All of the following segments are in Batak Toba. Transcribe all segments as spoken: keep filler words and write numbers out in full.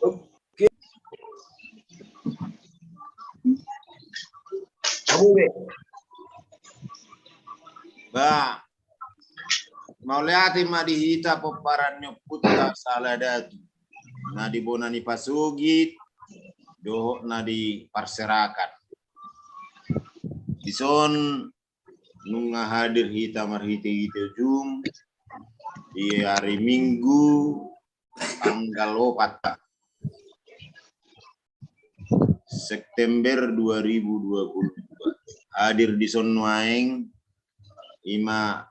Oke. Abu be. Ba. Mauliate ma di hita pomparan ni ompunta Sahala Datu. Na di bona ni pasogit, dohot na di parserakan. Dison nunga hadir hita marhite-hite Zoom di hari Minggu tanggal opat September dua ribu dua puluh dua. Hadir dison nuaeng ima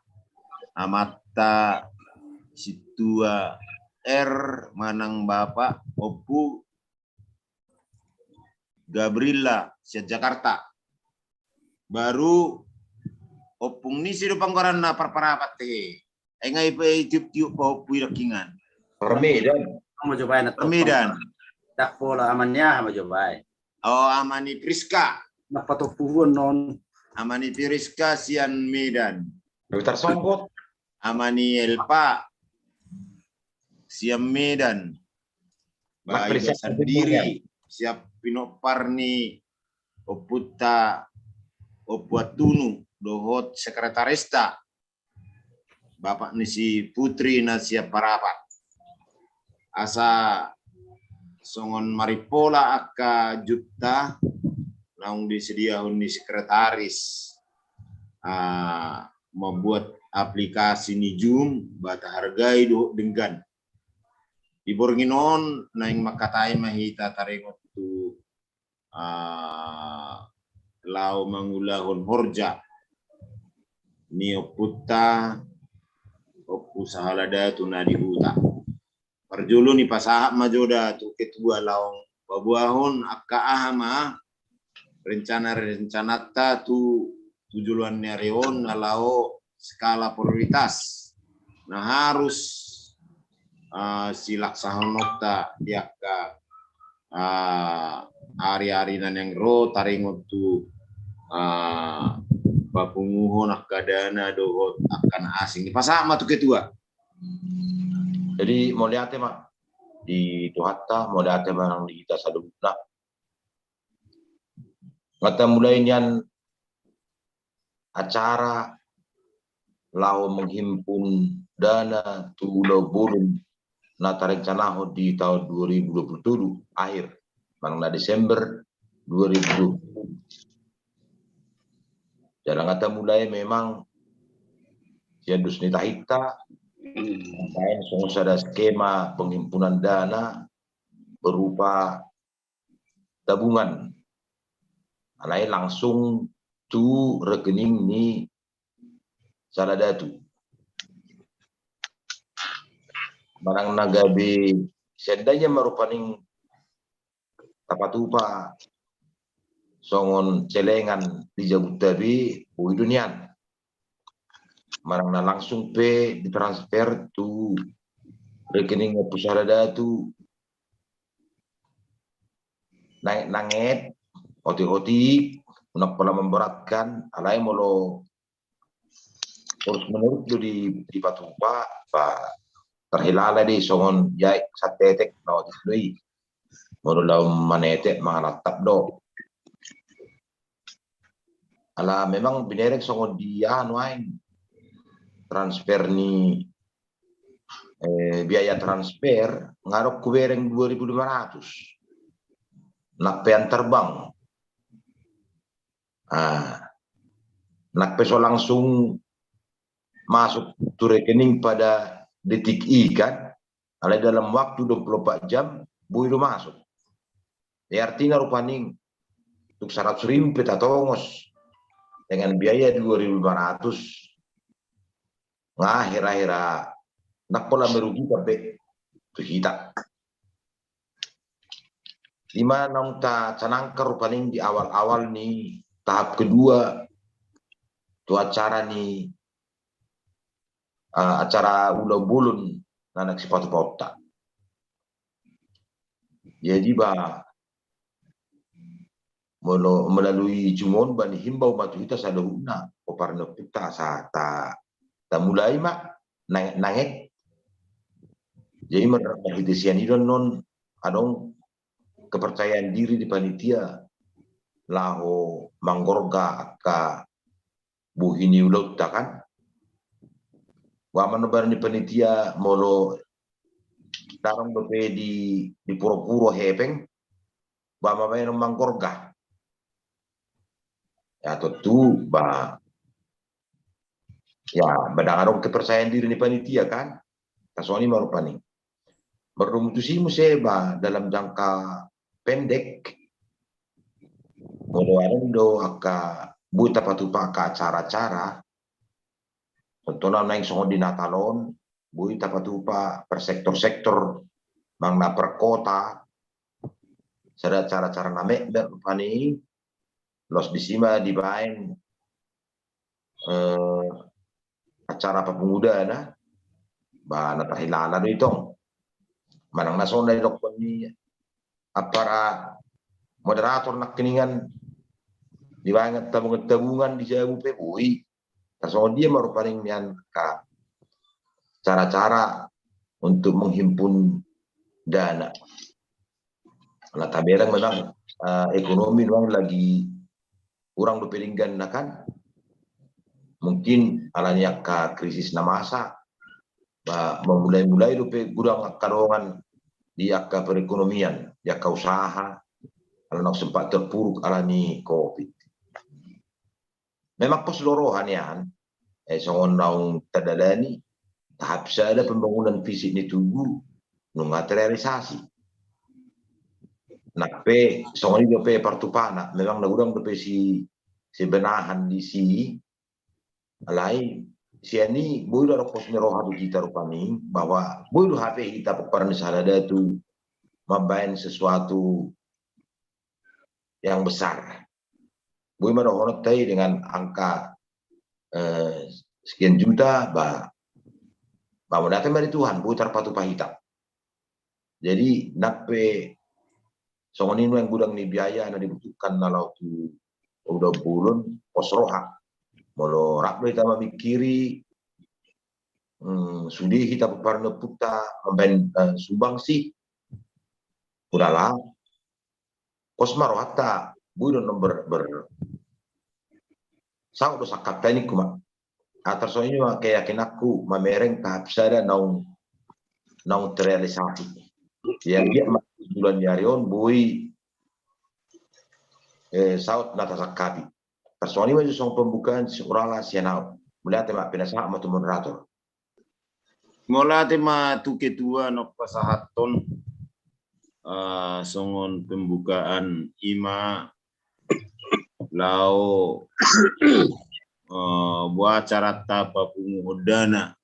amanta sintua R manang bapa Ompu Gabriela sian Jakarta. Baru ompung ni si do panggoaranna parparapat te. Ai nga i pe tiup-tiup pahompu i dangkingan. Parmedan. Ama jo baen. Parmedan. Dak pola ama ni aha ma jo baen. Oh, ama ni Priska. Na patompuhuon non. Ama ni Priska sian Medan. Tarsongkot. Ama ni Elpa sian Medan. Baen sandiri sian pinompar ni ompunta Ompu Antunu dohot sekretarista, bapak ni si Putri na sian Parapat. Asa songon marimpola angka jutta naung disediahon ni sekretaris, ah, membuat aplikasi ni Zoom, ba tahargai dohot denggan. Di borngin on naeng mangkatai ma hita taringot tu, ah, laho mangulahon horja ni ompunta Ompu Sahala Datu na di huta. Parjolo ni pasahat ma jo da tu ketua laho paboahon angka aha ma rencana-rencananta tu, tu joloan ni ari on na laho skala prioritas na harus, ah, silaksahononta di angka, ah, ari-ari na naeng ro taringot tu, ah, papunguhon angka dana dohot angka na asing. Pasahat ma tu ketua. Jadi mauliate ma di Tuhanta, mauliate ma nang di hita saluhutna. Nga tamulai nian acara laho menghimpun dana tu ulaon bolon na tarencanahon di taon dua ribu dua puluh tolu akhir, manang na Desember dua ribu dua puluh tolu. Jala nga tamulai memang sian dos ni tahinta, baen songon sada skema penghimpunan dana berupa tabungan. Alai langsung tu rekening ni Sahala Datu. Manang na gabe seandainya ma rupani tapatupa songon celengan di jabunta be, boi do nian. Manang na langsung pe ditransfer tu rekening Ompu Sahala Datu. Nanget-nanget, otik-otik, unang pola memberatkan, alai molo terus menerus do di, dipatupa, ba tarhilala do i songon jaek santetek, na otik do i. Molo laho manetek mangalantap do. Ala memang binereng songon dia nuaeng transfer ni, eh, biaya transfer, nga adong hubereng dua ribu lima ratus. Nang pe antar bank. Ah, nang pe so langsung masuk tu rekening pada detik i kan. Alai dalam waktu dua puluh empat jam, boi do masuk. Ya, artina rupani tung saratus ribu pe tatongos dengan biaya dua ribu lima ratus, nga hira-hira nang pola merugikan be tu hita. Ima naung tacanangkan rupani di awal-awal ni tahap kedua tu acara ni, ah, acara ulaon bolon na naeng sipatupaonta. Jadi ba molo melalui Zoom on ba nihimbau ma tu hita saluhutna, pomparan ni ompunta, asa ta, tamulai ma nanget-nanget. Jadi marhite sian i do annon adong kepercayaan diri di panitia laho manggorga angka bohi ni ulaonta kan. Ba manang badan ni panitia molo tarong dope di di puro-puro hepeng, ba mambaen manggorga. Ya tontu ba ya ba dang adong kepercayaan diri ni panitia kan. Tarsongon i ma rupani. Mardomu tusi muse ba dalam jangka pendek molo adong do angka boi tapatupa angka acara-acara, contohna naeng songon di Natal on boi tapatupa per sektor-sektor manang na per kota, sada acara-acara na metmet rupani. Laos disi ma dibaen eh, acara papungu dana ba na tarhilala do itong. Manang na songon na didokkon ni aparat moderator nangkiningan, dibaen tabungan-tabungan di jabu pe boi. Tarsongon dia ma rupani nian angka cara-cara untuk menghimpun dana. Ala taberang memang eh, ekonomi memang lagi kurang dope dengganna kan. Mungkin ala ni angka krisis na masa ba mamulai-mulai dope godang angka dongan di angka perekonomian, di angka usaha, ala na sempat terpuruk ala ni covid. Memang pos do roha nian eh, songon naung tadalani tahap sada pembangunan fisik ni tugu nunga terrealisasi. Nang pe songon i dope partupana memang na godang dope si sibenahan disi. Alai sian i boi do adong pos ni roha di hita rupani bahwa boi do hape hita pomparan ni sahadahata tu mambaen sesuatu yang besar. Boi ma dohononta i dengan angka eh, sekian juta ba ba mauliate ma di Tuhan boi tarpatupa hita. Jadi nang pe songon i nuaeng godang ni biaya na dibutuhkan na laho tu uda bolon pos roha. Molo rap do hita mamingkiri hmm, sude hita pomparan ni ompunta mambaen eh, sumbangsi. Udahlah pos ma rohanta boi do annon ber, ber saut do sangkapta ningku ma. Tarsongon i ma keyakinanku mamereng tahap sada naung naung terrealisasi. Ya dia ma bulan ni ari on boi eh, saut na tasangkapi. Tarsongon i ma jo songon pembukaan si urala sian au. Mauliate ma pinasahat ma tu moderator. Mauliate ma tu ketua naung pasahathon eh, songon pembukaan i ma laho eh, buat acaranta papunguhon dana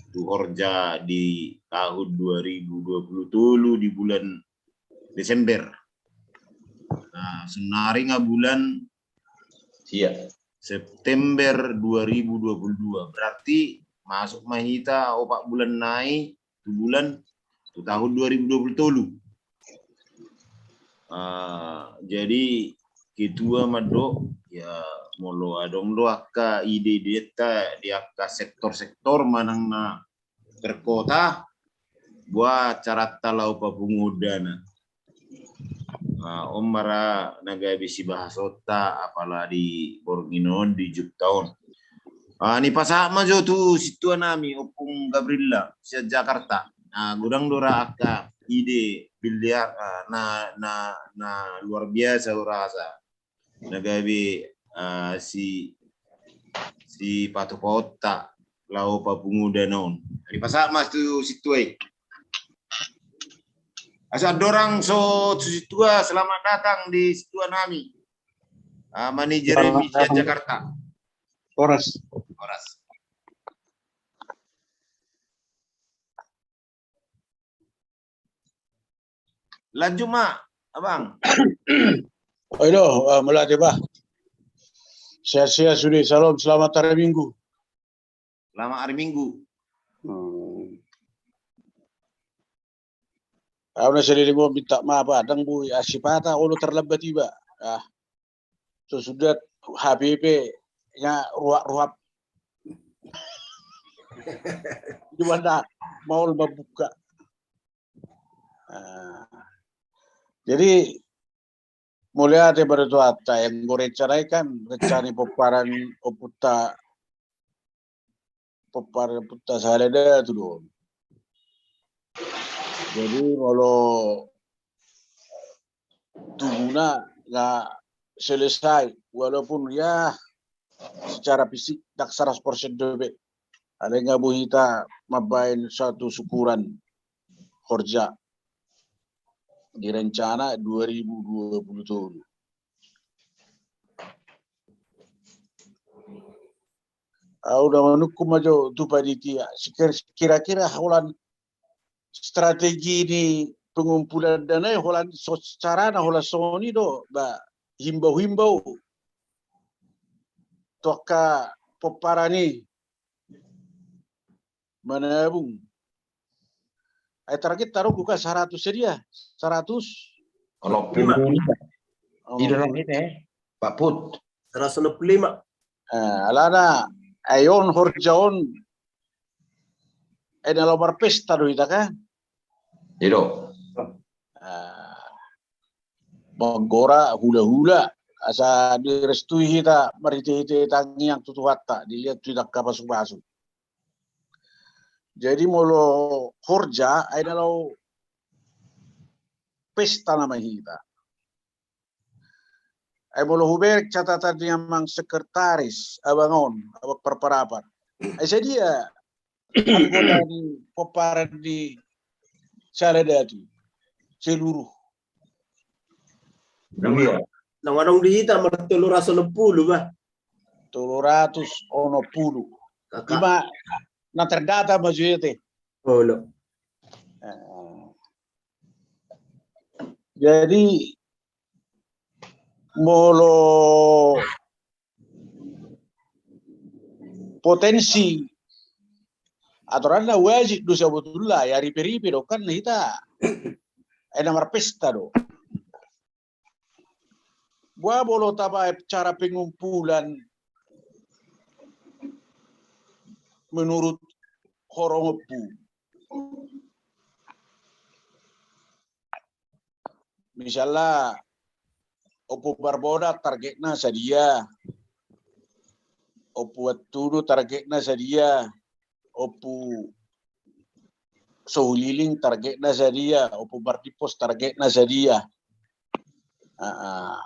tu horja di tahun dua ribu dua puluh tolu di bulan Desember. Nah, sonari nga bulan Sia. September dua ribu dua puluh dua. Berarti masuk ma hita opat bulan nai tu bulan tu tahun dua ribu dua puluh tolu. Ah, jadi ketua mandok ya molo adong do angka ide-identa di angka sektor-sektor manang na per kota, buat acaranta laho papunguhon dana. Nah, on ma ra na gabe sibahasonta apala di borngin on di jumpa on. Ah, nipasahat ma jo tu sintua nami Ompung Gabrilla sian Jakarta. Nah, godang do ra angka ide biliar ah, na na na luar biasa urasa. Na gabe ah, si si patupaonta laho papungu dana on. Dipasahat ma tu sintua i. Asa andorang so tu sintua, selamat datang di sintua nami. Ah, Mani Jeremy sian Jakarta. Horas. Horas. Lanjut ma, Abang. Oi do, ah, mauliate bah. Sehat-sehat sude, salam, selamat hari Minggu. Selamat hari Minggu. Hmm. Au na sering mau minta maaf, adang boi, ah, sipata olo terlambat iba. Ah. So sudah H P P nya ruap-ruap. Di mana maol mambuka. Nah, jadi mauliate ma di Tuhanta, anggo rencana i kan, rencana ni pomparan ompunta, pomparan ompunta Sahala Datu do. Jadi molo tubuna nga selesai, walaupun ya secara fisik ndang seratus persen dope. Alai nga boi hita mambaen satu syukuran horja di rencana dua ribu dua puluh tolu. Au na manungkun ma jo tu panitia, sekir-, kira-kira holan strategi ni pengumpulan dana i holan so-, carana holan songon i do, ba, himbau-himbau tu angka pomparan i manabung. Ai target taruh buka seratus sadia, seratus? Onom puluh lima. Oh. Ido nang ini, Pak Put. Seratus onom puluh lima. Eh, alana, ai on horja on, ai na laho marpesta do hita kan? Ido. Ah, manggora hula-hula, asa direstui hita marhite-hite tangiang tu Tuhanta, dilihat tu hita angka pasu-pasu. Jadi molo horja, ai na laho pesta nama hita. Ai molo huberek catatan ni amang sekretaris, abang on, abang parparapat. Ai sadia anggota ni pomparan ni Sahala Datu seluruh. Nang adong di hita mar tolu ratus onom puluh, bah. Tolu ratus onom puluh. Ima na terdata ma jo i te. Olo. Eh, jadi molo potensi aturanna wajib do sabotulna, ya ripe-ripe do kan hita. Ai na marpesta do. Boha molo tabaen cara pengumpulan menurut horong ompu. Misalna, Ompu Barbona targetna sadia, Ompu Antunu targetna sadia, Ompu Sohulilin targetna sadia, Ompu Mardimpos targetna sadia. Ah, ah.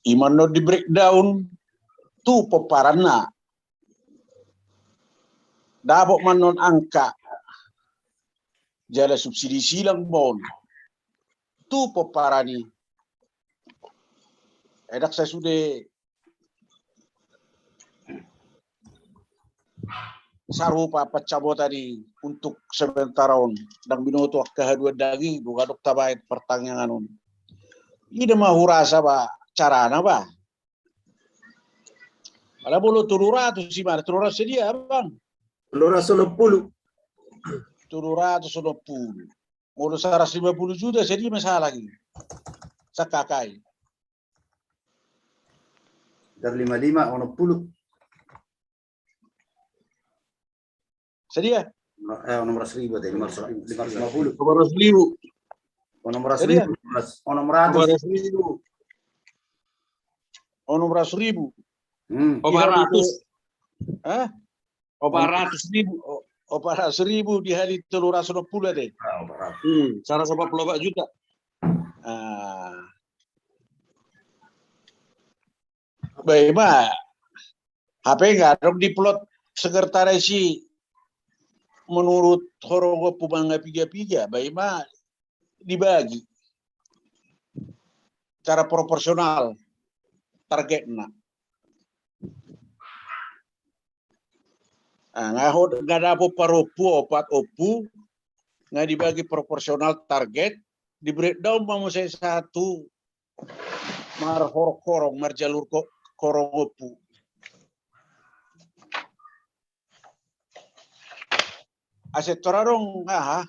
Ima annon di breakdown tu pomparanna. Dapot ma annon angka jala subsidi silang ma on tu pomparan i. Ai ndang sasude sarupa pansamotan i untuk sementara on, ndang binoto angka haduan daging dung adong tabaen partangiangan on. I do ma hurasa ba carana ba. Pala molo tolu ratus i mana, tolu ratus sadia, Bang? Tolu ratus onom puluh. Tolu ratus onom puluh. Molo saratus lima puluh juta sadia masalah i. Sakakai. Dari lima lima, onom puluh. Sadia? Eh, onom ratus ribu tadi, lima ratus, lima ratus lima puluh. Onom ratus ribu. Onom ratus ribu. Sadia? Onom ratus. Onom ratus ribu. Onom ratus ribu. Hmm. Opat ratus. Hah? Opat ratus ribu. O-, opat ratus ribu dihali tolu ratus onom puluh ate. Ah, opat ratus. Hmm, saratus opat puluh opat juta. Ah. Ba ima, hape nga adong di plot sekretaris i menurut horong ompu mangapiga-piga, ba ima dibagi cara proporsional targetna. Ah, nga hot, nga dapot parompu, opat ompu, nga dibagi proporsional target, di breakdown ma muse satu marhorong-horong, marjalur ko-, horong ompu. Asa tor adong aha,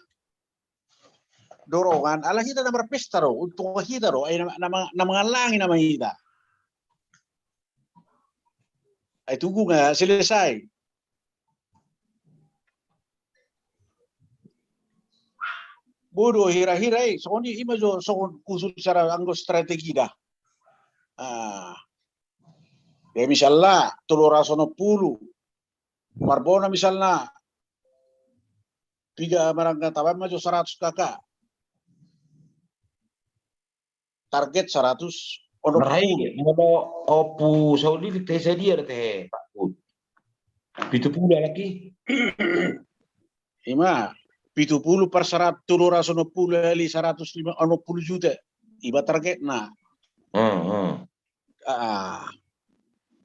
dorongan, ala hita na marpesta do, untung hita do, ai na, na, na mangallangi nama hita. Ai tugu nga selesai. Bodo hira-hira i, songon i, ima jo songon khusus secara anggo strategi da. Ah. Ya misalna tolu ratus onom pulu. Marbona misalna piga marangka taban ma jo saratus K K. Target saratus onom pulu. Molo Ompu Saulili te sadia do te, Pak Put? Pitu pulu alai. Ima, pitu pulu per saratus, tolu ratus onom pulu hali saratus lima, onom pulu juta. Ima targetna. Hmm, hmm. Ah.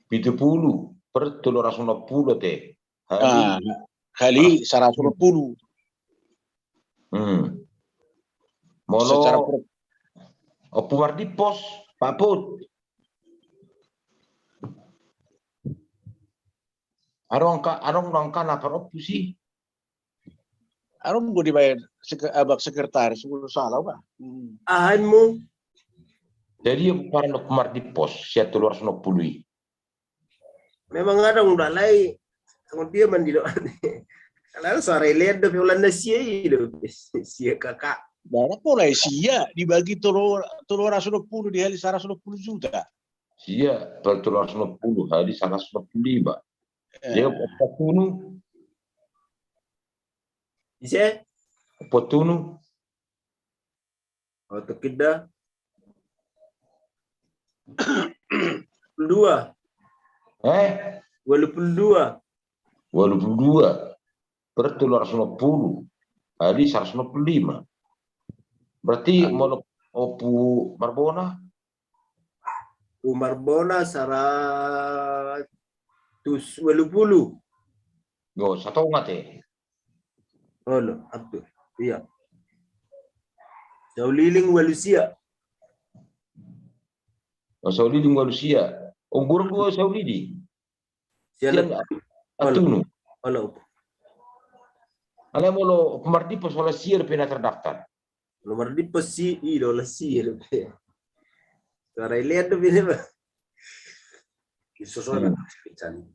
Pitu pulu per tolu ratus onom pulu te. Hali, ah, hali saratus onom pulu. Hmm. Molo secara pro- Ompu Mardimpos, Pak Put. Adong angka, adong angka na par ompu si. Adong do dibaen sek-, abang sekretaris, molo sala ba. Hmm. Aha inmu? Jadi, Ompu Mardimpos, sian tolu ratus onom pulu i. Memang adong do alai, songon dia mandi do. Alai so arelean do pe, holan na sia i do. Sia K K. Barak pola i sia, dibagi tolu, tolu ratus onom pulu dihali saratus onom pulu juta. Sia, tolu ratus onom pulu hali saratus onom pulu lima. Eh. Dia opat pulu. Ise? Opat pulu. Oh, tu kita. Dua. Eh? Walu pulu dua. Walu pulu dua per tolu ratus onom pulu hali saratus onom pulu lima. Berarti molo Ompu Marbona? Ompu Marbona saratus walu pulu. Yo, satonga te. Olo, atur. Iya. Saulili walu sia. Oh, Saulili walu sia. Onggur gua Saulili. Sia. Sia, olo. Atunu. Olo. Alai molo Mardimpos holan sia dope na terdaftar. Molo Mardimpos si, i do holan sia dope. Suara ilean dope dia, Pak. Iso soalnya. Hmm.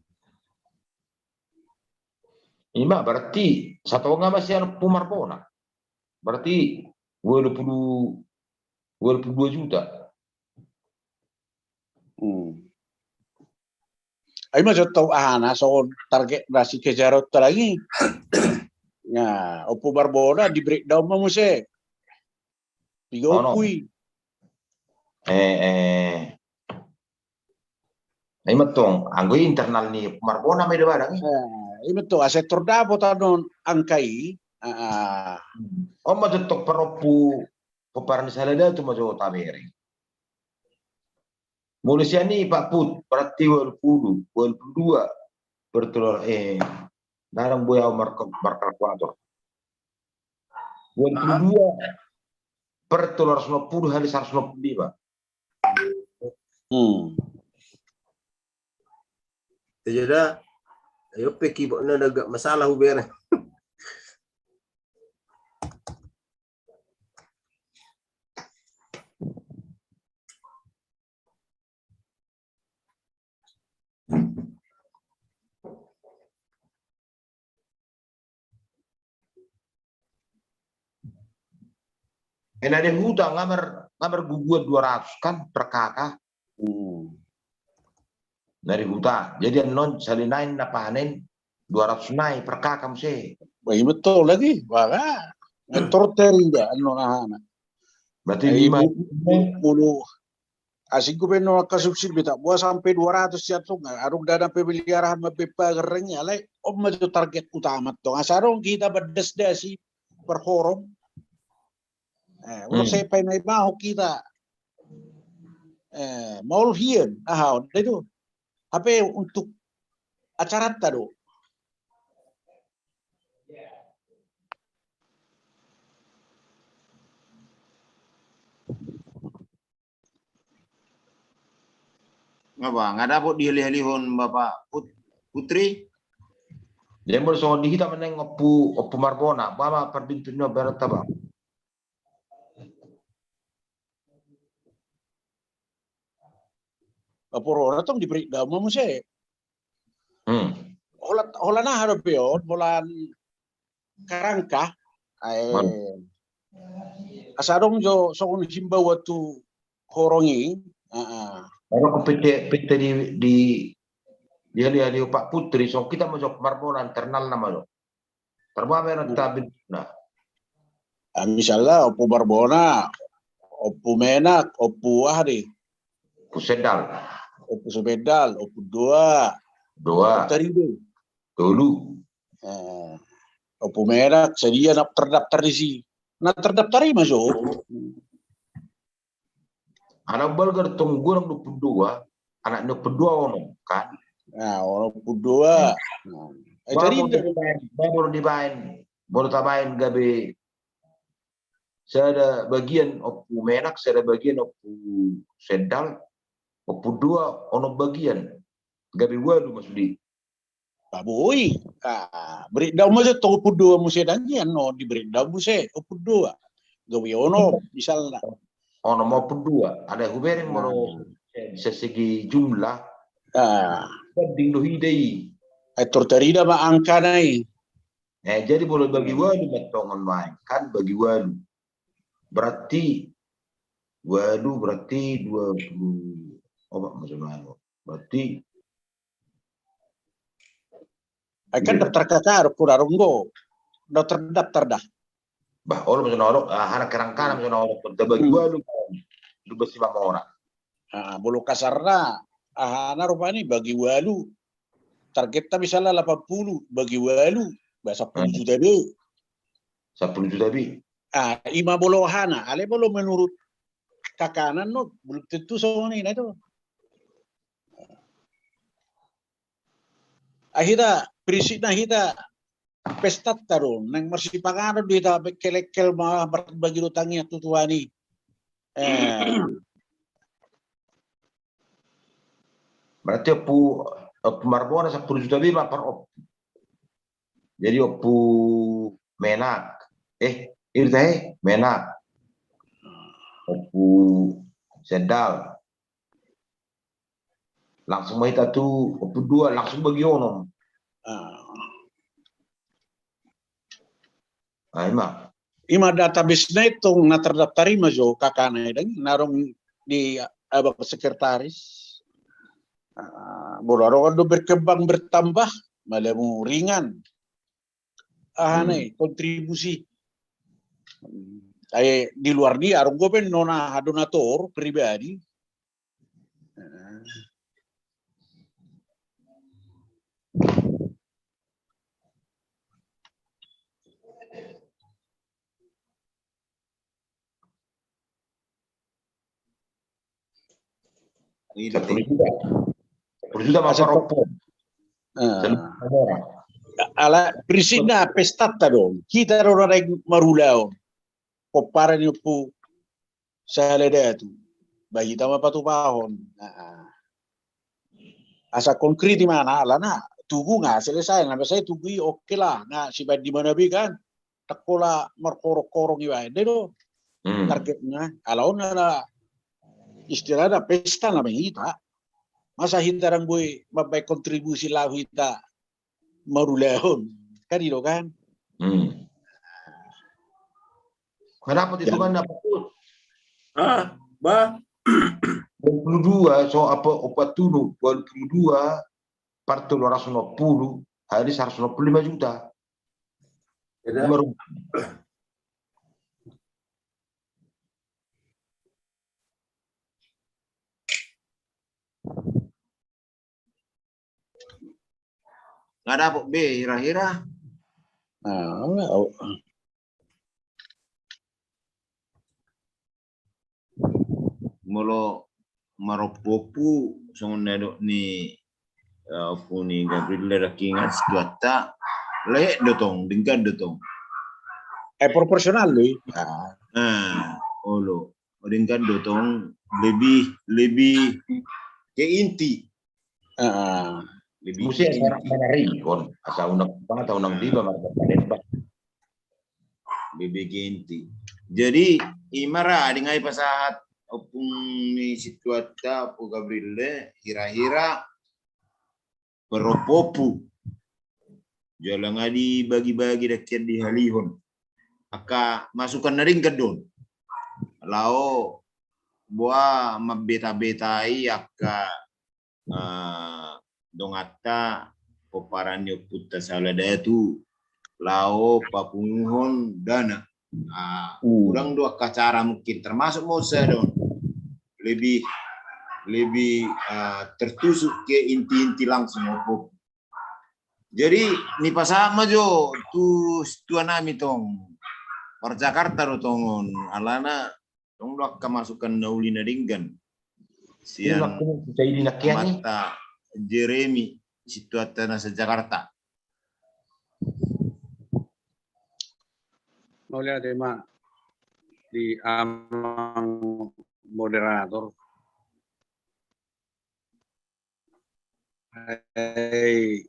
Ima berarti satonga ma sian Ompu Marbona. Berarti walu pulu, walu pulu dua juta. Hmm. Ai ma jo tong ahana songon target na sikejaron ta lagi. Nah, Ompu Marbona di breakdown ma muse. Piga ompu i. Eh, eh. Ima tong, anggo internal ni Marbona ma i do badang i. Eh, ima tong, asa tor dapot annon angka i. Ah, ah. On ma jo tong parompu, pomparan ni sala datu ma jo tabereng. Molo sian i Pak Put, berarti walu pulu, walu pulu dua per tolu, eh, ndang boi au marka-, markalkulator. Walu pulu dua per tolu ratus onom pulu hali saratus onom pulu lima. Hmm. Jadi, ayo pe keyboard na agak masalah hubereng. Eh, na di huta nga mar-, nga marguguan dua ratus kan per K K. Hmm. Na di huta. Jadi annon sahali nai na panen dua ratus nai per K K muse. Bah, ima tong lagi, bah. Nga tor terinda annon ahana. Berarti lima pulu. Asing ku pe annon angka subsidi, beta buat sampai dua ratus sian tong. Adong dana pemeliharaan ma pe pagereng i, alai on ma jo target utama tong. Asa adong hita badasdasi parhorom. Eh, ulang, hmm, sai paima-imahon hita. Eh, maol hian, aha, on, itu. Hape untuk acaranta do. Nga ba, nga dapot dihalihalihon Bapak Put-, Putri? Jadi molo songon di hita manang Ompu, Ompu Marbona, bah, ma parbintunna berenta, bah. Laporan tong di breakdown ma muse. Hmm. Holan, holan aha dope on, holan kerangka. Asa adong jo songon himbauan tu horong i. Heeh. Ora ko pete, pete di, di, di ali-ali Pak Putri, so hita ma jo Marbona internalna ma jo. Tarboa ma na tabi na. Ah, misalna Ompu Marbona, Ompu Menak, Ompu aha di? Ompu Sendal. Ompu Sendal, Ompu Dua. Dua. Ompu Tarida. Tolu. Eh, Ompu Menak, sadia na terdaftar di si. Na terdaftar i ma jo. Anak balga tong godang do Ompu Dua, anak ni Ompu Dua ono kan. Nah, ono Ompu Dua. Nah. Eh, ba tadi molo dibaen, ba molo dibaen, molo tabaen gabe sada bagian Ompu Menak, sada bagian Ompu Sendal, Ompu Dua ono bagian, gabe ualu ma sude. Ba boi. Ah, breakdown muse tong Ompu Dua muse, dang i annon di breakdown muse Ompu Dua. Gabe ono misalna. Ono ma Ompu Dua, alai hubereng molo segi jumlah. Ah. Banding do hita i. Ai tor tarida ma angkana i. Eh, jadi molo bagi ualu ma tong on, kan bagi ualu. Berarti ualu berarti dua puluh opat ma songon i. Berarti Ai kan daftar K K R, kurang do. Daftar, daftar da. Bah, olo ma songon i, ah, hana kerangkana ma songon i, tabagi ualu, dua belas lima mona. Ah, molo kasarna, ah, na rupani bagi ualu. Targetta misalna delapan puluh, bagi ualu, bah, sampulu juta be. Sampulu juta be. Ah, ima molo hana, alai molo menurut K K-na, no, belum tentu songon i na do. Ai hita, prinsipna hita, pestanta do, naeng marsipanganon do hita, kelek-kelek ma, marbagi do tangiang tu Tuhan i. Eh. Berarti Ompu, Ompu Marbona sampulu juta be ma per ompu. Jadi Ompu Menak, eh, Irta, eh, Menak, Ompu Sendal, langsung ma hita tu Ompu Dua, langsung bagi onom. Ah. Ah, ima. Ima database na i tong na terdaftar i ma jo K K-na i, dang i, na adong di abang sekretaris. Ah, molo adong do berkembang, bertambah, malah mu ringan. Aha na i, kontribusi. Ai di luar ni adong dope nona donatur pribadi. Sampulu juta. Sampulu juta ma per ompu. Ah. Ala prinsipna pestanta do. Hita do na naeng marulaon. Pomparan ni Ompu Sahala Datu. Bah hita ma patupahon. Nah. Asa konkret i ma na, alana tugu nga selesai, na biasanya tugu i oke lah, nga sibaen di mana be kan. Tangkola markorong-korong ibaen, dai do. Hmm. Targetna, ala on ala istilahna pesta na hita. Masa hita ndang boi mambaen kontribusi laho hita marulaon. Kan i do kan? Hmm. Nga dapot hitunganna, Pak Put? Ah, bah. Dua puluh dua, so apa, opat puluh, dua puluh dua, par tolu ratus onom puluh, habis seratus enam puluh lima juta. Eda. Baru. Nga dapot be hira-hira. Ah, nga, oh. Molo marompu-ompu songon na dok ni, eh, ompu ni Gabriel, ndang ingat situata, lehet do tong, denggan do tong. Eh, proporsional do i. Ah. Ah, olo. Denggan do tong, lebih, lebih ke inti. Ah. Lebih muse ke inti. Manari kon, asa unang, asa unang diba, marga palemba. Lebih ke inti. Jadi, ima ra, adong i pasahat ompung ni situata, Ompu Gabriel, hira-hira parompuompu. Jala nga dibagi-bagi dengke dihalihon. Angka masukan na denggan do on. Laho boha mambeta-betai angka, eh, donganta pomparan ni ompunta Sala Datu laho papunguhon dana. Ah, hmm. Godang do angka cara mungkin termasuk ma sada on. Lebih, lebih, ah, tertusuk ke inti-inti langsung. Jadi nipasahat ma jo tu situanami tong. Par Jakarta do tong on, alana tong do angka masukan na uli na denggan. Sian amanta Jeremy, situata na se Jakarta. Mauliate ma di amang moderator. Hai.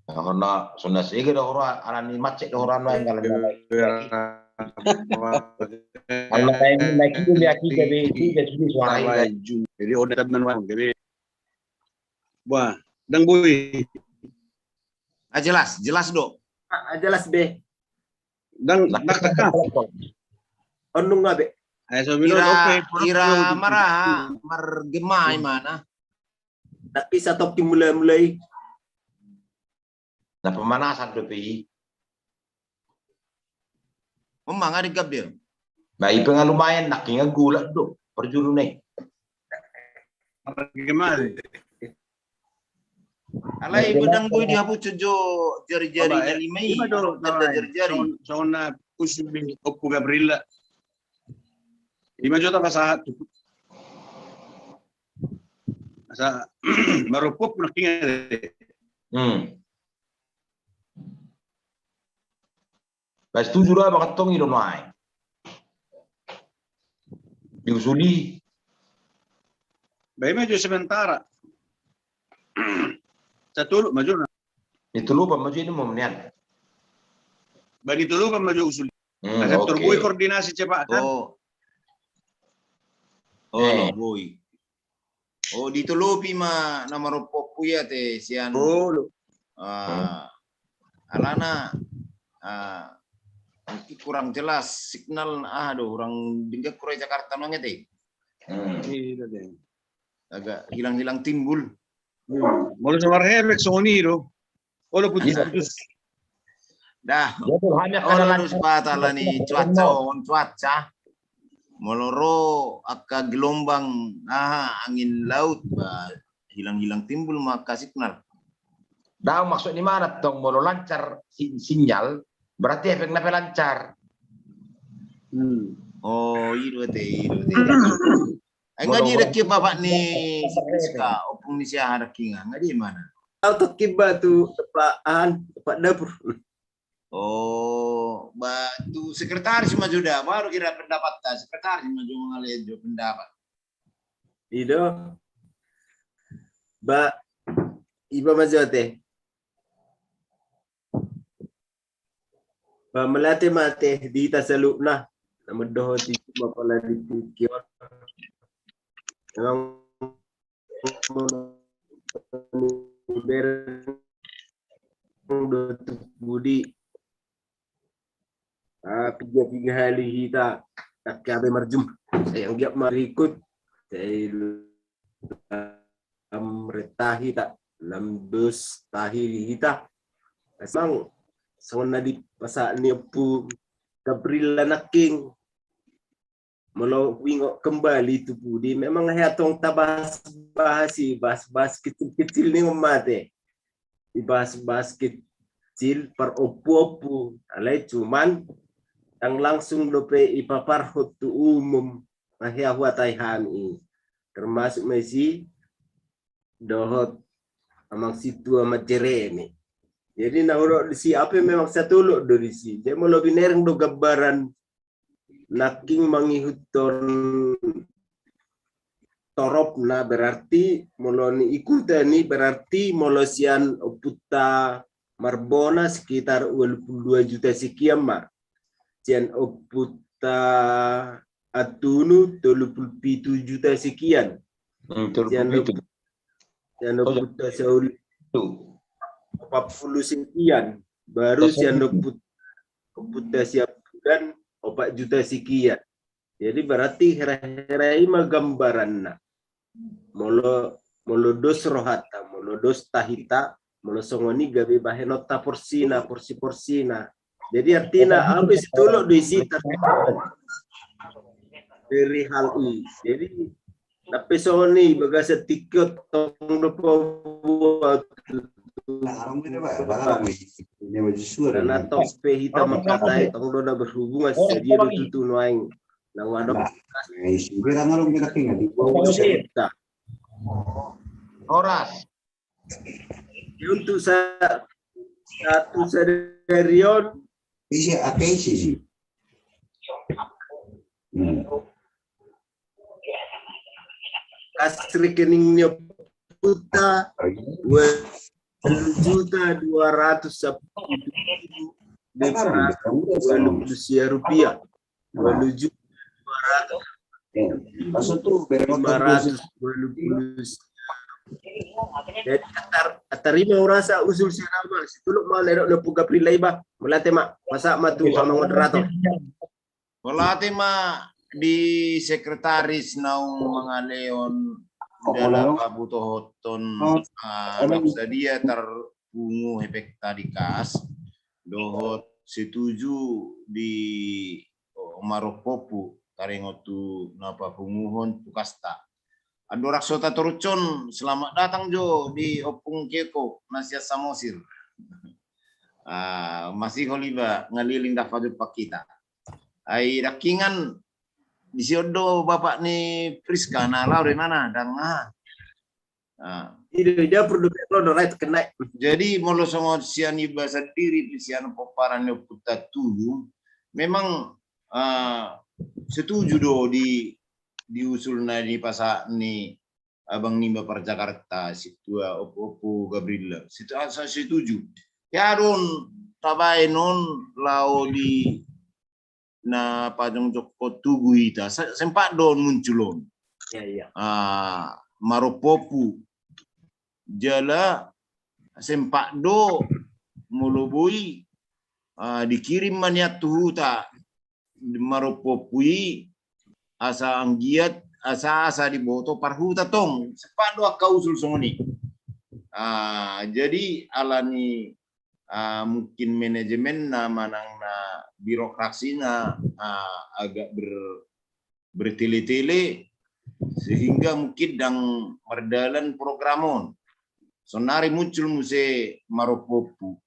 Nah, hona sona sege do hora alani macet do hora no yang kalau kalau kayak ini lagi dia kita be itu dia sudah suara ini. Jadi udah teman wan jadi. Wah, dang boi. Ah, jelas, jelas do. Ah, jelas be. Dang dang teka. Onung nga be. Ira maraha margema imana. Tapi satokki mulai-mulai. Na pemanasan do pe i. Memang ada gabel. Ba i pe nga lumayan nangkin nga golak do parjuru na i. Alai godang boi dihapucon jo jari-jari na lima i. Tanda jari-jari. Songon na usul ni Ompu Gabriela. Ima jo tapasahat tu. Asa marompuompu nangkin nga. Hmm. Ba setuju do abang antong i do nuaeng. Diusuli. Ba ima jo sementara. Satolop ma jo na. Ditolopan ma jo i do mom nian. Ba ditolopan ma jo usuli. Hmm, asa torboi koordinasi cepat kan. Oh. Oh, boi. Oh, ditolopi ma na marompuompu i ate sian. Ah, alana, ah, mungkin kurang jelas signal, ah, do, kurang denggan hura i Jakarta nang ate. Hmm. Agak hilang-hilang timbul. Hmm. Molo so marhebek songon i do. Olo putus-putus. Dah. Olo dos patala ni cuaca on cuaca. Molo ro angka gelombang, aha, angin laut, ba hilang-hilang timbul ma angka signal. Dah maksud ni mana tong molo lancar sinyal berarti efekna pe lancar. Hmm. Oh, i do ate, i do ate. Ai nga dia dengke bapak ni si Priska, ompung ni si aha dengke nga, nga dia imana? Au tokki ba tu tempat an, tempat dapur. Oh, ba tu sekretaris ma jo da, baru kira pendapat ta, sekretaris ma jo mangalean jo pendapat. I do. Ba iba ma jo ate. Ba mauliate ma ate di hita saluhutna na mandohoti jumpa pala di tingki on. Memang bereng do tu pudi. Ah, piga-piga hali hita tak kabe marjum. Sai anggiat marikut. Sai lam rentahi ta, lam dos tahi hita. Asmang songon na dipasahat ni Ompu Gabriela nangkin. Molo huingot kembali tu pudi, memang hea tong tabahas-bahas i, bahas-bahas kecil-kecil ni mate. Ibahas-bahas kecil par ompu-ompu, alai cuman ndang langsung dope ipaparhot tu umum, na hea huatai hami i. Termasuk ma isi dohot amang situa ma Jeremy. Jadi na hudok disi ape memang satolop do disi. Jadi molo binereng do gambaran nangkin mangihuthon toropna berarti molo ni ikutan i berarti molo sian ompunta Marbona sekitar ualu pulu dua juta sekian ma. Sian ompunta Antunu tolu pulu pitu juta sekian. Hmm, tolu pulu pitu. Sian ompunta Saul opat pulu sekian, baru sian omput, ompunta Siabulan opat juta sekian. Jadi berarti hera-hera i ma gambaranna. Molo, molo dos rohanta, molo dos tahita, molo songon i gabe bahenonta porsina, porsi-porsina. Jadi artina au pe sitolop do isi dari hal i. Jadi tapi songon i bagasan tingki on tong do paboa. Karena tong pe hita mangkatai tong do na berhubungan sadia do tutu nuaeng. Nang wadok. Horas. Untuk sa-, satu sadari on. Isi, ake isi sih. Hmm. Kas rekening ni ompunta, walu juta dua ratus sapulu ribu lima ratus walu pulu sia rupiah. Walu juta dua ratus. Lima ratus walu pulu sia. Jadi, atar, atar ima urasa usul sian au ma, sitolop ma na didok ni Ompu Gabriel i ba, mauliate ma, pasahat ma tu amang moderator. Mauliate ma di sekretaris naung mangalehon jala pabotohothon, ah, sadia tarpungu efekta di kas dohot setuju di marompompu taringot tu na papunguhon tu kasta. Andorang so tatorushon, selamat datang jo di Ompung Keiko na sian Samosir. Ah, masihol iba ngalilingkap hajumpa kita. Ai dangkingan disi on do bapak ni Priska na laho do imana dang na. Ah. Jadi molo songon sian iba sandiri pe sian pomparan ni ompunta tutu, memang, ah, setuju do di, di usul na dipasahat ni abang niba par Jakarta, situa Ompu, Ompu Gabriel. Situa, sa-, setuju. Ya don tabaen on laho di na pajongjongkon tugu hita. Sa-, sempat do on muncul on. Ya, ya. Ah, marompompu. Jala sempat do molo boi, ah, dikirim ma nian tu huta marompompu i asa anggiat asa, asa diboto parhuta tong. Sempat do angka usul songon i. Ah, jadi alani, ah, mungkin manajemenna manang na birokrasina, ah, agak ber-, bertele-tele sehingga mungkin dang mardalan program on. Sonari muncul muse marompompu.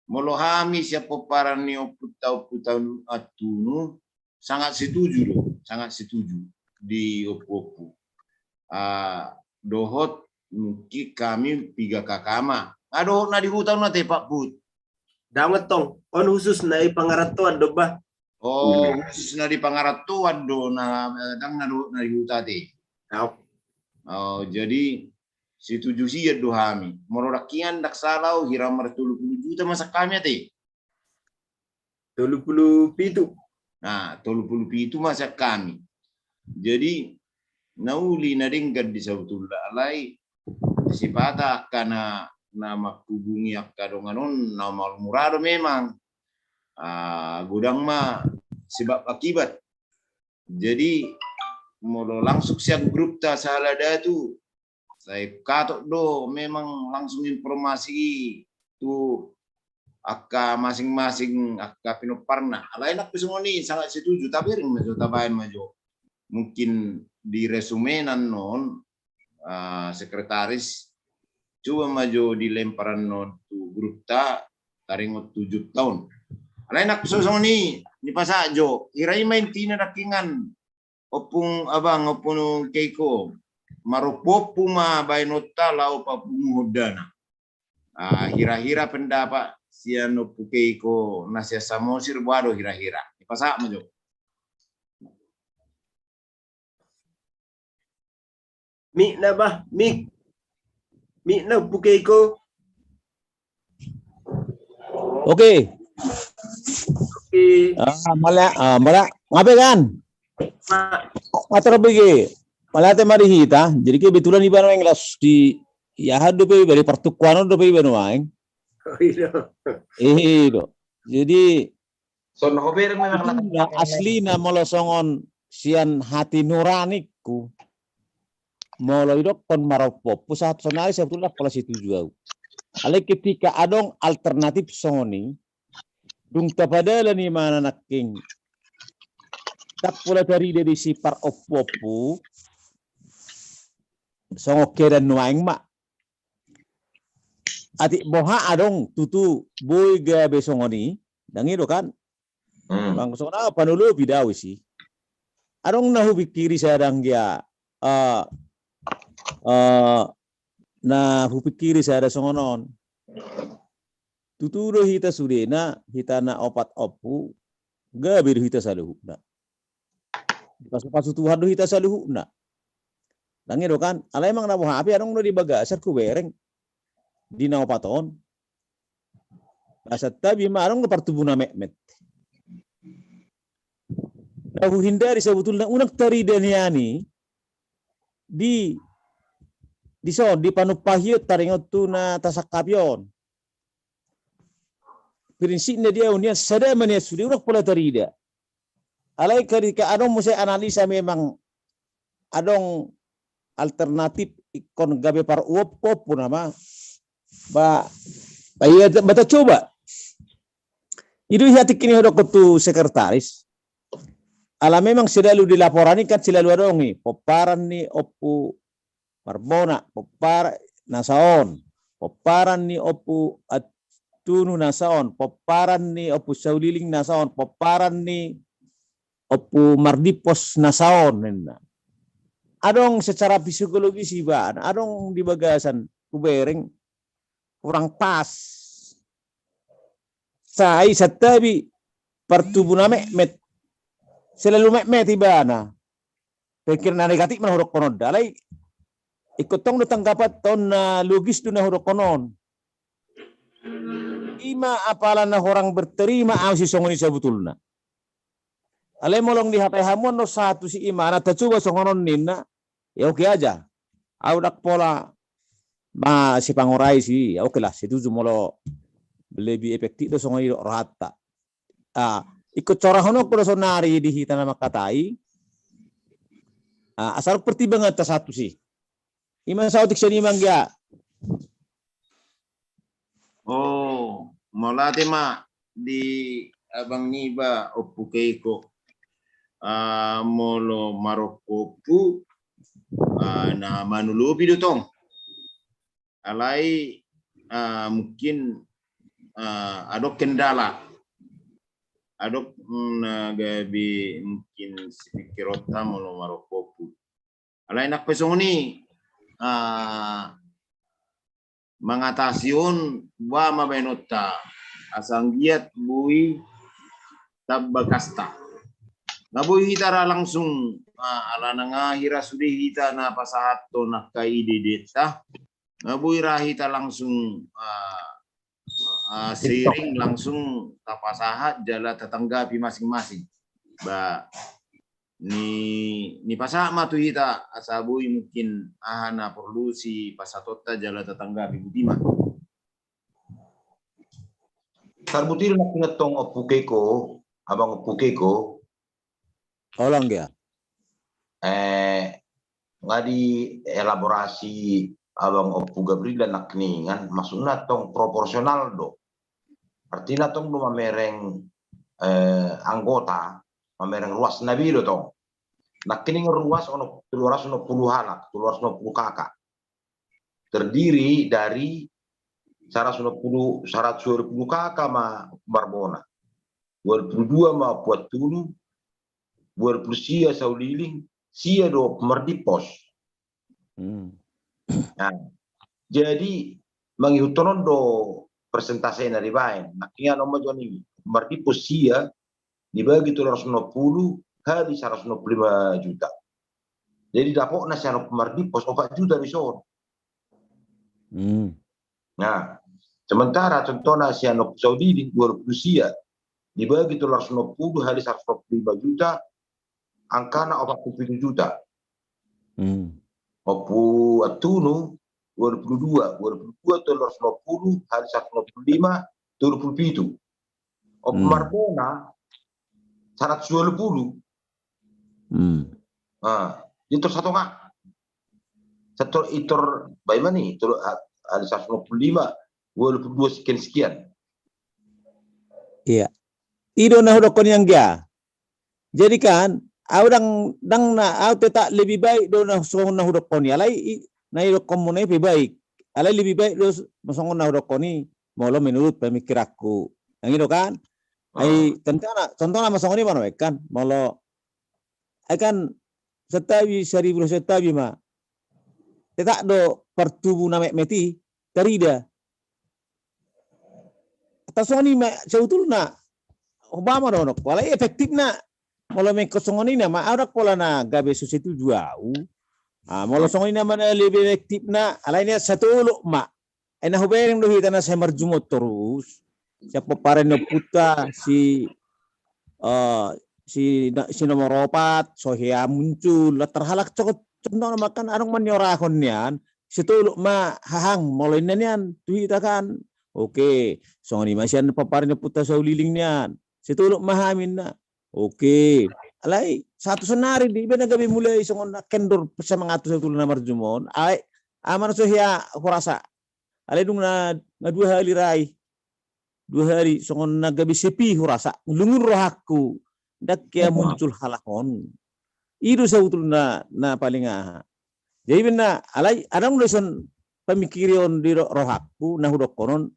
Molo hami sian pomparan ni ompunta, ompunta Antunu, sangat setuju do, sangat setuju di ompu-ompu. Ah, dohot mungkin hami piga K K ma. Ah, dohot na di huta on ate Pak Put. Dang tong, on khusus na di pangarantoan do bah. Oh, khusus na di pangarantoan do na, dang na dohot na di huta ate. Oh, jadi setuju sian do hami. Molo dangkingan dang sala au hira mar tolu pulu juta ma sian hami ate. Tolu pulu pitu. Nah, tolu pulu pitu ma sian hami. Jadi na uli na denggan di sabotulna alai sipata angka na, na manghubungi angka dongan on na malmura do memang. Ah, godang ma sebab akibat. Jadi molo langsung sian grupta sahala datu, sai katok do memang langsung informasi tu angka masing-masing angka pinomparna. Alai nang pe songon i sangat setuju, tabereng ma jo, tabaen ma jo. Mungkin di resume annon, ah, sekretaris, coba ma jo dilempar annon tu grupta, taringot tu jumpa on. Alai nang pe songon i, dipasahat jo, hira i ma intina dangkingan, Ompung Abang, Ompung Keiko, marompompu ma baenonta laho papunguhon dana. Ah, hira-hira pendapat sian Ompu Keiko na sian Samosir, boha do hira-hira. Dipasahat ma jo. Mik na bah, mik. Mik na Ompu Keiko. Oke. Oke. Ah, mala, ah, mala. Ngape kan? Ngatur bigi. Mauliate ma di hita, jadi kebetulan iba nuaeng las di, ya, aha dope iba, di partukuan dope iba nuaeng. Oh, iya. Iya do. Jadi songon na hubereng memang lah. Aslina molo songon sian hati nuraningku, molo idokkon marompuompu, sahat sonari sebetulna pola setuju au. Alai ketika adong alternatif songon i, dung tapadalani ma nangkin, ndang pola tarida disi parompuompu. Songon keadaan nuaeng ma. Atik boha adong tutu boi gabe songon i, ndang i do kan? Hmm. Bang songon au panolopi do au disi. Adong na hupikiri sada anggia, eh, eh, na hupikiri sada songon on. Tutu do hita sudena, hita na opat ompu, gabe do hita saluhutna. Dipasupasu Tuhan do hita saluhutna. Ndang i do kan? Alai manang na boha pe adong do di bagasan hubereng di na opat on. Santabi ma adong do partubu na metmet. Na huhindari sebetulna unang tarida nian i di, di son, di panumpahion taringot tu na tasangkapi on. Prinsipna di au nian, sada ma nian sude, unang pola tarida. Alai ketika adong muse analisa memang adong alternatif ingkon gabe parompuompu nama. Ba, ba, iya, ba tacoba. I do hea tingki ni hudokkon tu sekretaris. Ala memang selalu di laporan i kan selalu adong i pomparan ni Ompu Marbona, pomparan nasa on, pomparan ni Ompu Antunu nasa on, pomparan ni Ompu Sauliling nasa on, pomparan ni Ompu Mardimpos nasa on, ninna. Adong secara psikologis ibana, adong di bagasan hubereng kurang pas. Sai santabi partubu na metmet. Selalu metmet ibana. Pikir na negatif ma na hudokkon on da. Alai ingkon tong do tanggapan tong na logis do na hudokkon on. Ima apala na hurang berterima au si songon i sabutulna. Alai molo dihatai hamu on do satu si ima na tacoba songon on ninna. Ya oke aja. Au ndang pola ma sipangorai si, ya oke lah, setuju molo lebih efektif do songon i do rohanta. Ah, ingkon corahononku do sonari di hita na mangkatai. Ah, asal pertimbanganta satu si. Ima saotik sian ima anggia. Oh, mauliate ma di abang niba Ompu Keiko. Ah, molo marompuompu, ah, na manolopi do tong. Alai, ah, mungkin, ah, adong kendala. Adong, mm, na gabe mungkin sipikironta molo marompuompu. Alai nang pe songon i, ah, mangatasi on, boha ma baenonta, asa anggiat boi tamba kasta. Nga boi hita ra langsung, ah, ala nunga hira sude hita na pasahathon angka ide-identa, nga boi ra hita langsung, ah, ah, sharing langsung tapasahat jala tatanggapi masing-masing. Ba, ni, nipasahat ma tu hita asa boi mungkin aha na porlu sipasahatonta jala tatanggapi, boti ma. Sarbutiri nangkiningan tong Ompu Keiko, abang Ompu Keiko. Holan dia. Eh, nga dielaborasi abang Ompu Gabriel nangkiningan, maksudna tong proporsional do. Artina tong do mamereng, eh, anggota, mamereng ruas na be do tong. Nangkiningan ruas ono tolu ratus onom pulu halak, tolu ratus onom pulu K K. Terdiri dari saratus onom pulu, saratus dua pulu K K ma Marbona. Dua pulu dua ma Ompu Antunu, dua pulu sia Sauliling, sia do Ompu Mardimpos. Hmm. Nah, jadi mangihuthon on do persentase na dibaen. Nangkiningan on ma jo ni Mardimpos sia dibagi tolu ratus onom pulu kali saratus onom pulu lima juta. Jadi dapotna sian Ompu Mardimpos opat juta dison. Hmm. Nah, sementara contohna sian Ompu Sauliling dua pulu sia dibagi tolu ratus onom pulu kali saratus onom pulu lima juta, angkana opat pulu pitu juta. Ompu Antunu dua puluh dua, dua puluh dua tolu ratus lima puluh hali seratus lima puluh lima, tolu puluh pitu. Ompu Marbona seratus dua puluh. Nah, itor satonga. Sator itor baimani, itor hali seratus lima puluh lima, dua puluh dua sekian-sekian. Iya. I do na hudokkon i anggia. Jadi kan, au dang, dang na, au tetap lebih baik do na songon na hudokkon i. Alai i, na hudokkonmuna i pe baik. Alai lebih baik do songon na hudokkon i, molo menurut pemikiranku. Yang itu kan. Ai contohna, contohna ma songon i ma na baen kan. Molo ai kan santabi, saribu santabi ma. Tetap do partubu na metmet i tarida. Atau songon i ma sebetulna. Umpama dohononku, alai efektifna. Molo mengko songon i nama, au dang pola na gabe so setuju au. Ah, molo songon i nama na lebih efektifna, alai nian satolop ma. Ai na hubereng do hita na sai marjumon torus. Sian pomparan ni ompunta si, eh, si, na, si nomor opat, so hea muncul, latar halak cokot, contohna ma kan adong maniorahon nian, satolop ma hahang, molo inna nian, tu hita kan. Oke, songon i ma sian pomparan ni ompunta Sahuliling nian. Satolop ma hami inna. Oke. Alai, satu sonari di, iba na gabe mulai songon na kendor semangat tu satu na marjumon. Ai, aman so hea hurasa. Alai dung na, na dua hali rai. Dua hali, songon na gabe sepi hurasa. Lungun rohangku. Ndang hea muncul halak on. I do sebetulna na paling aha. Jadi bena, alai, adong do ison pamikirion di ro-, rohangku, na hudokkonon,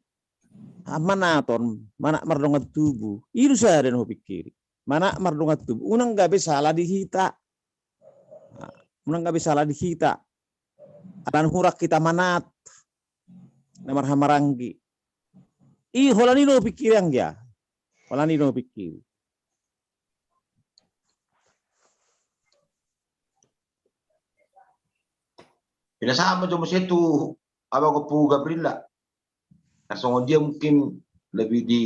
ah, manaton, manat mardongan tubu. I do sada na hupikiri. Manat mardongan tubu. Unang gabe sala di hita. Ah, unang gabe sala di hita. Alana hurang hita manat. Na marhahamaranggi. I holan i do hupikiri anggia. Holan i do hupikiri. Pinasahat ma jo muse tu abang Ompu Gabrilla. Na songon dia mungkin lebih di,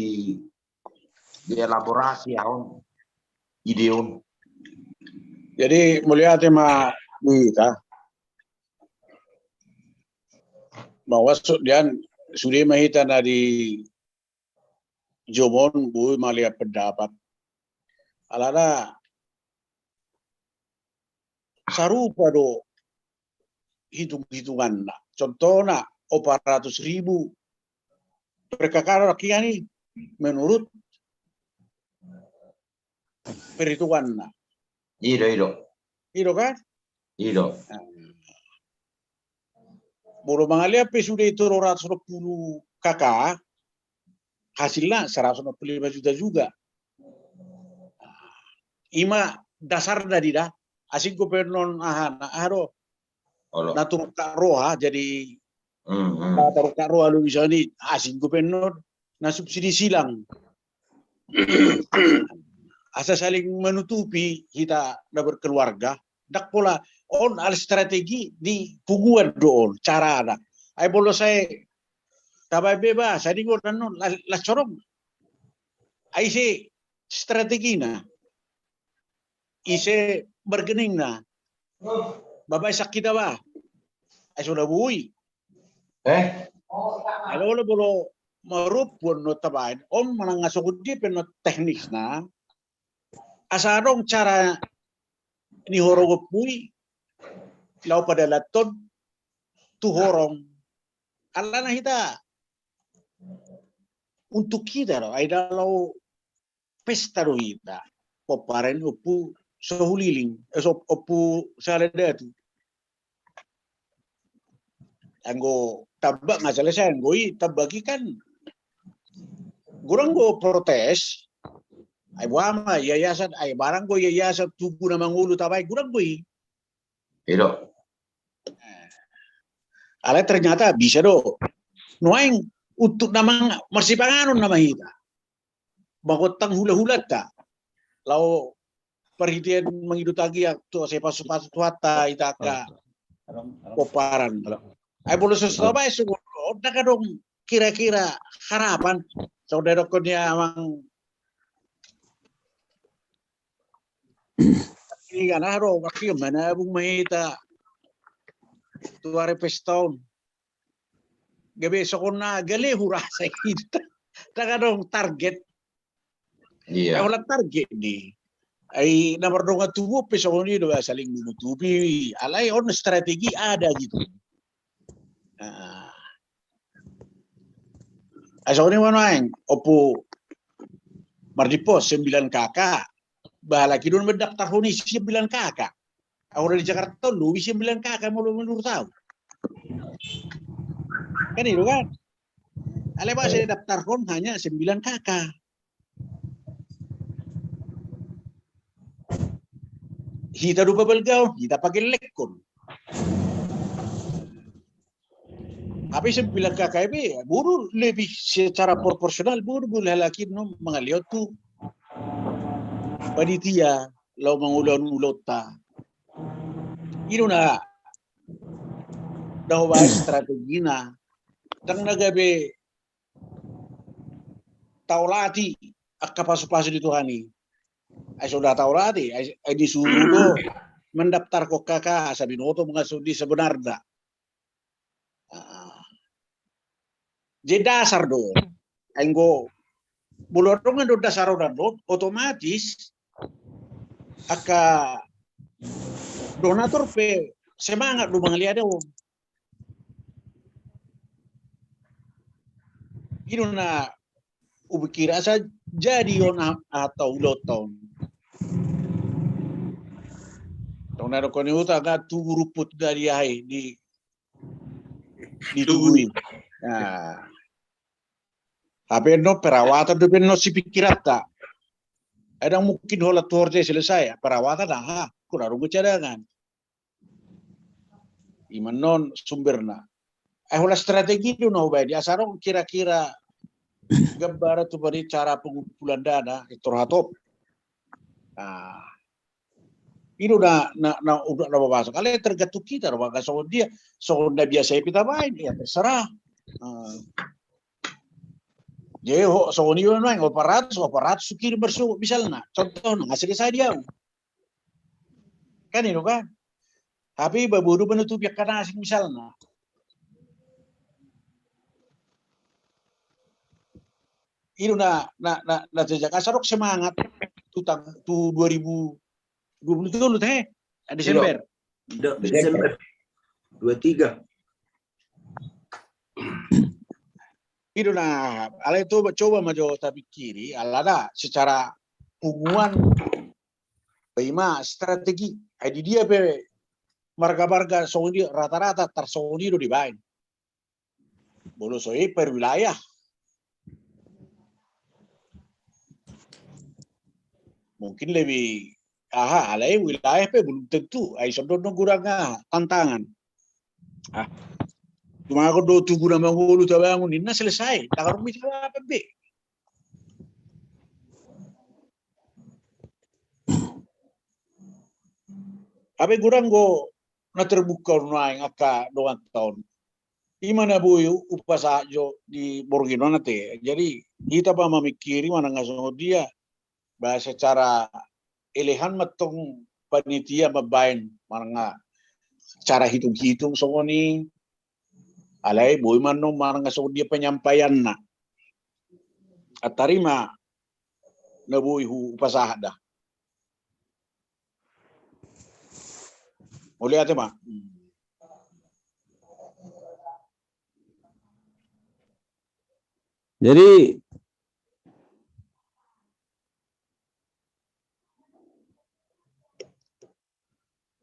di elaborasi ya on ide on. Jadi mauliate ma di hita. Maksud dia sude ma hita na di jomon boi malean pendapat. Alana sarupa do hitung-hitunganna. Contohna, opat ratus ribu per K K na rakyat i menurut perhitunganna. I do, i do. I do kan? I do. Nah. Molo mangalean pe sude tolu ratus lima puluh K K, hasilna seratus enam puluh lima juta juga. Ima dasarna di da, asing dope annon aha, na aha do, na tarungkap roha, jadi na tarungkap roha luisa ni asing dope annon, na subsidi silang. Asa saling menutupi hita na berkeluarga. Ndang pola on ala strategi di punguan do on carana. Ai molo sai tabaen be ba, sai di gor annon, la, las sorong. Ai ise strategina. Ise bargainingna. Babaen sangkita ba. Ai so na boi. Eh? Alo, alo, molo marompu annon tabaen. On manang songon dia pe annon teknikna. Asa adong cara ni horong ompu i, laho padalanhon tu horong. Alana hita, untuk hita do, ai da laho pesta do hita. Pomparan ni Ompu Sahuliling, eh, so, Ompu Sahala Datu. Anggo tambak nga selesai, anggo i tambak i kan godang do protes. Ai boha ma yayasan, ai barang do yayasan tubu na mangolu tabaen, godang do i. I do. Alai ternyata bisa do. Nuaeng untuk na mang-, marsipanganon nama hita. Mangontang hula-hulanta. Laho parhitean mangido tagiang tu asa pasu-pasu Tuhanta hita angka pomparan. Ai molo so tabaen songon on, ndang adong kira-kira harapan. Songon na didokkon ni amang. Ini kan aha do, wakil manabung ma hita. tu ari pesta on. Gabe songon na gale hurasa hita. Ndang adong target. Iya. Holan target ni. Ai na mardongan tubu pe songon i do, saling menutupi. Alai on strategi ada gitu. Nah. Ai songon i ma nuaeng, Ompu Mardipos, sembilan K K. Ba halak i do na mendaftarhon i sembilan K K. Au ra di Jakarta on lobi sembilan K K molo menurut au. Kan i do kan? Alai ba sai daftarhon hanya sembilan K K. Hita do pabalgaon, hita pagellekkon. Hape sembilan K K B, boru lebih secara proporsional, boru, boru halak i na mangalean tu panitia, laho mangulahon ulaonta. I do na dahoba strategina, ndang na gabe taolati angka pasupasu ni Tuhan i. Ai so da taolati, ai, ai disuru do mendaftarhon K K asa binoto mangaso di sebenarna. Ah. Jadi dasar do. Ai anggo molo adong do dasar on, otomatis angka donatur pe semangat do mangalean on. I do na hupikir asa jadi on a-, aha, ulaonta on. Tong na dok ni huta nga tugu rumput dari ahai di, di tugu i. Nah. Hape no perawatan do pe no sipikiranta. Ai ndang mungkin holan tu horja selesai, perawatan aha, kurang rumput cadangan. Ima non sumberna. Ai holan strategi do na hubaen i asa adong kira-kira gambaran tu pari cara pengumpulan dana, etor hatop. Nah, i do na, na, na, na, na babaso. Alai tergantung hita do, maka songon dia, songon na biasa i pe tabaen, ya terserah. Nah. Jadi ho, songon i do nuaeng, opat ratus, opat ratus hukirim marsogot misalna. Contohna, nga selesai di au. Kan i do kan? Hape iba boru menutupi angka na asing misalna. I do na, na, na, na jajak asa adong semangat tu tang-, tu dua ribu dua puluh tolu teh, Desember. Desember. Dua tiga. I do na, alai coba, coba ma jo tapikiri, alana secara punguan, ba ima strategi, ai di dia pe marga-marga songon i rata-rata tarsongon i do dibaen. Molo so i per wilayah. Mungkin lebih aha, alai wilayah pe belum tentu. Ai songon do gurang aha, tantangan. Ah. Cuma anggo do tugu na mangolu tabangun, ninna selesai. Ndang adong bisa apa be. Hape gurang do na terbuka nuaeng angka donganta on. Ima na boi hupasahat jo di borngin on ate. Jadi hita pe mamikiri manang songon dia. Ba secara elehan ma tong panitia mambaen manang cara hitung-hitung songon i. Alai boi ma non manang songon dia penyampaianna. Antar i ma na boi hupasahat da. Mauliate ma. Jadi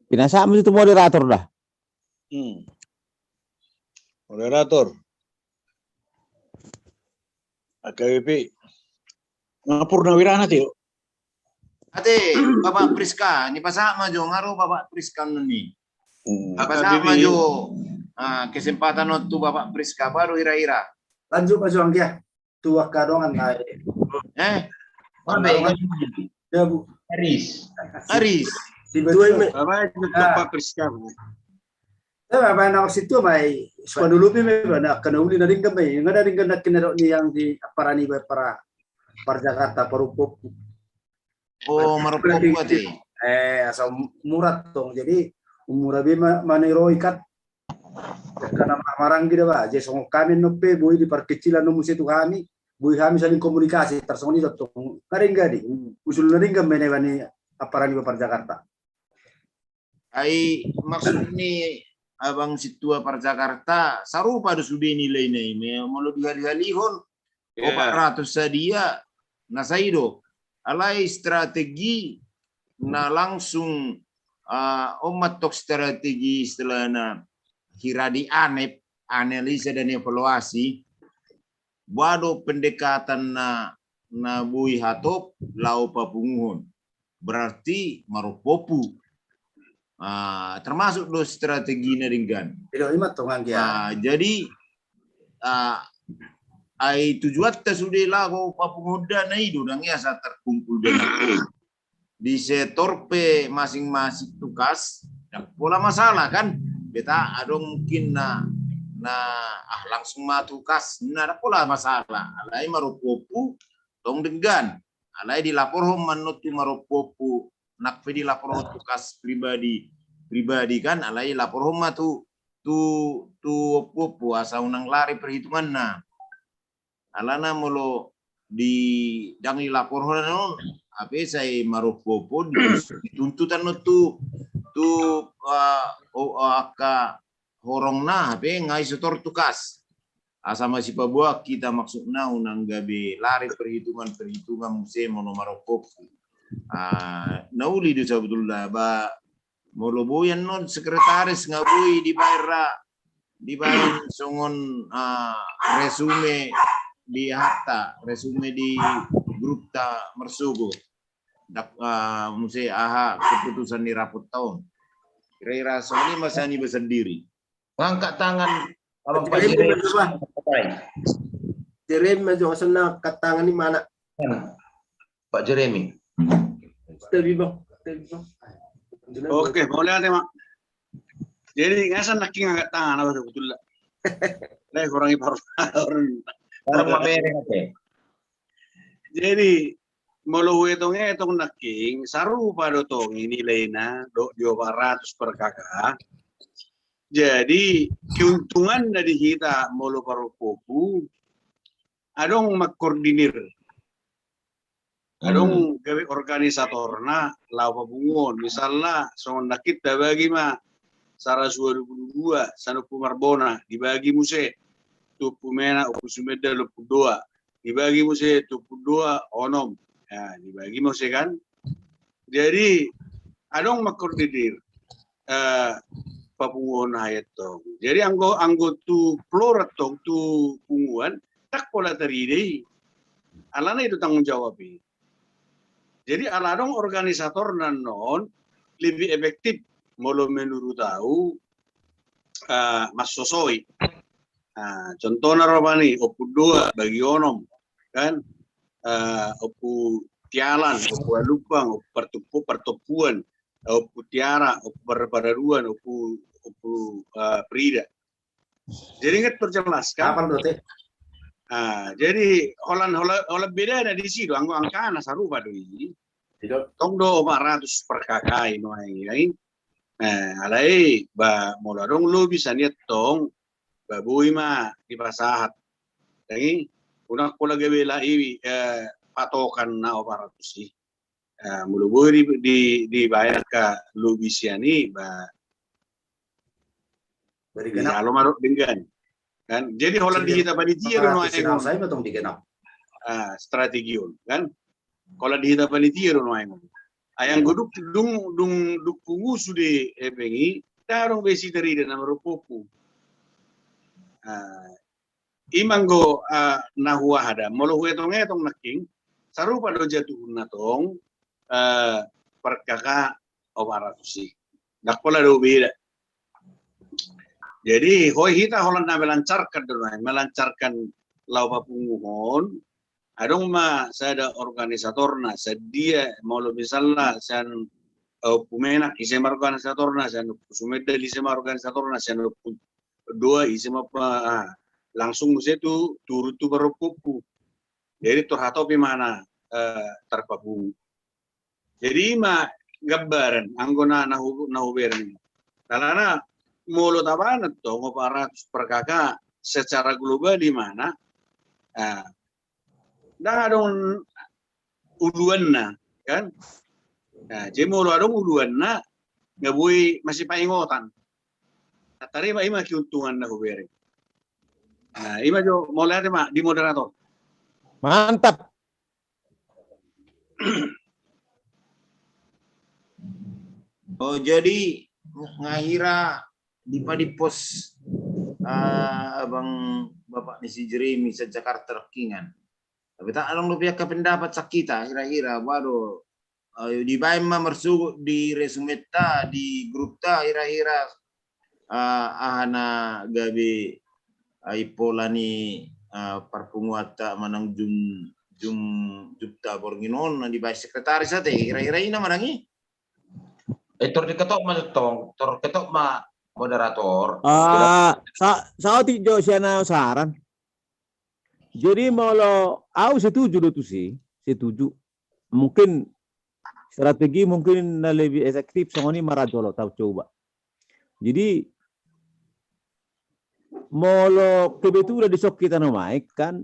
pinasahat ma tu moderator da. Hmm. Moderator. A K B P. Nga purnawirana tio. Ate, Bapak Priska, ni pasahat ma jo, nga ro Bapak Priska nuni. Hmm. Pasahat ma jo, ah, kesempatan on tu Bapak Priska, baru ira-ira. Lanjut ma jo anggia. Tu angka dongan na. Eh? Jabu. Aris. Aris. Bapak Priska. Eh, bapak na maksud tu mai. Suka dulu pi mai, na kena uli na dingkan mai. Nga na dingkan na kena dok ni yang di aparani, para, para Jakarta, para upopu. Oh, marupok buat i. Eh, asa murah tong. Jadi, umur abi ma-, manero ikat. Karena maranggi da ba, jadi songon kami annon pe boi diparkecil annon muse tu hami, boi hami saling komunikasi, tarsongon i tong. Nga denggan i. Usul na denggan ma i na ibani aparan iba par Jakarta. Ai maksud ni abang sintua par Jakarta, sarupa do sude nilai na i, molo dihalihalihon, opat ratus sadia, na sai do. Alai strategi na langsung, ah, on ma tong strategi istilahna hira di anep, analisa dan evaluasi, boha do pendekatan na, na boi hatop laho papunguhon. Berarti marompuompu. Ah, termasuk do strategi na denggan. Ido, ima tong anggia. Ah, jadi, ah, ai tujuanta sude laho papunguhon dana i do, ndang i asa terkumpul dana. Di setor pe masing-masing tukas, ndang pola masalah kan. Beta adong mungkin na, na, ah, langsung ma tukas, na ndang pola masalah. Alai marompuompu, tong denggan. Alai dilaporhon ma annon tu marompuompu, nang pe dilaporhon tukas pribadi, pribadi kan, alai laporhon ma tu, tu, tu ompuompu, asa unang lari perhitunganna. Alana molo di, ndang dilaporhon annon, hape sai marompuompu, dituntut annon tu, tu, ah, o, angka horongna, hape nga i setor tukas. Asa masipaboa hita maksudna, unang gabe lari perhitungan-perhitungan muse molo marompuompu. Ah, na uli do sabotulna, ba, molo boi annon sekretaris nga boi dibaen ra, dibaen songon, ah, resume di aha ta, resume di grup ta marsogot. Dak, ah, muse aha keputusan ni rapotta on. Kira-kira songon i ma sian iba sandiri. Angkat tangan abang Pak Jeremy. Jeremy ma jo, angkat tangan i mana? Pak Jeremy. Steady, Bang. Steady, Bang. Oke, boleh ada, Mak. Jadi, nga sai nangkin angkat tangan, apa sebetulnya? Nah, kurang ipar. Kurang mabere, oke. Jadi, molo huetong-etong nangkin, sarupa do tong i nilaina, dohot di opat ratus per K K. Jadi, keuntunganna di hita molo parompuompu, adong mangkoordinir. Adong gabe organisatorna laho papunguhon. Misalna, songon nangkin tabagi ma saratus dua pulu dua, sian Ompu Marbona, dibagi muse tu Ompu Menak, Ompu Sumedal, Ompu Doa. Dibagi muse tu Ompu Doa, onom. Ya, dibagi muse kan. Jadi, adong mangkoordinir, eh, papunguhon na i tong. Jadi, anggo, anggo tu floor tong, tu punguan, ndang pola tarida i. Alana i do tanggung jawab i. Jadi, ala adong organisatorna annon, lebih efektif molo menurut au, eh, mansosoi. Ah, contohna rupani, Ompu Doa bagi onom, kan? Eh, Ompu Tialan, Ompu Alumpang, Ompu Partumpu-, Partompuan, Ompu Tiara, Ompu Par-, Paraduan, Ompu, Ompu, eh, Prida. Jadi, nga terjelas, kan? Apal do te? Ah, jadi, holan, holan, holan bedana disi do, anggo angkana sarupa do i. Tong do opat ratus per K K i nuaeng i. Nah, alai, ba, molo adong lobi sian i tong, ba, boi ma dipasahat. Jadi, unang pola gabe laho i, eh, patokan na opat ratus i. Eh, molo boi di, di, dibaen angka lobi sian i, ba, dijalo ma dohot denggan. Kan? Jadi, holan di hita panitia do nuaeng on. Ah, strategi on, kan? Holan di hita panitia do nuaeng on. Ai anggo dung, dung, dung, dung pungu sude hepeng i, ndang adong be sitarida na marompuompu. Ah, i ma anggo, ah, na huaha da. Molo huetong-etong nangkin, sarupa do jatuhonna tong, eh, per K K opat ratus i. Ndang pola do beda. Jadi, hoi hita holan na melancarkan do nuaeng, melancarkan laho papunguhon, adong ma sada organisatorna, sadia, molo misalna sian, eh, Ompu Menak, ise ma organisatorna, sian Ompu Sumedal, ise ma organisatorna, sian Ompu Doa, ise ma pa-, ah, langsung muse tu, turun tu parompuompu. Jadi, tor hatop i ma na, eh, tarpapungu. Jadi, i ma gambaran, anggo na, na hu-, na hubereng. Alana, molo tabahen tong opat ratus per K K secara global di mana, ah, ndang adong uluanna, kan? Nah, jadi molo adong uluanna, nga boi masipaingotan. Nah, tarima ima keuntungan na hubereng. Nah, ima jo, mauliate ma di moderator. Mantap. Oh, jadi nga hira dipadimpos, ah, abang bapak ni si Jeremy sa Jakarta Rengkingan. Tapi tak adong dope angka pendapat sian hita, hira-hira, waduh, ayo dibaen ma marsogot di resumenta, di grupta, hira-hira, ah, aha na gabe, ah, impola ni, ah, parpunguanta manang jum, jum, jumta borngin on, na dibaen sekretaris ate, hira-hira i na manang i. Eh, tor diketok ma tong, tor ketok ma moderator. Ah, sa, saotik jo sian au saran. Jadi molo au setuju do tusi, setuju. Mungkin strategi mungkin na lebih efektif songon i ma ra jolo tau coba. Jadi molo kebetulan dison hita na naeng kan,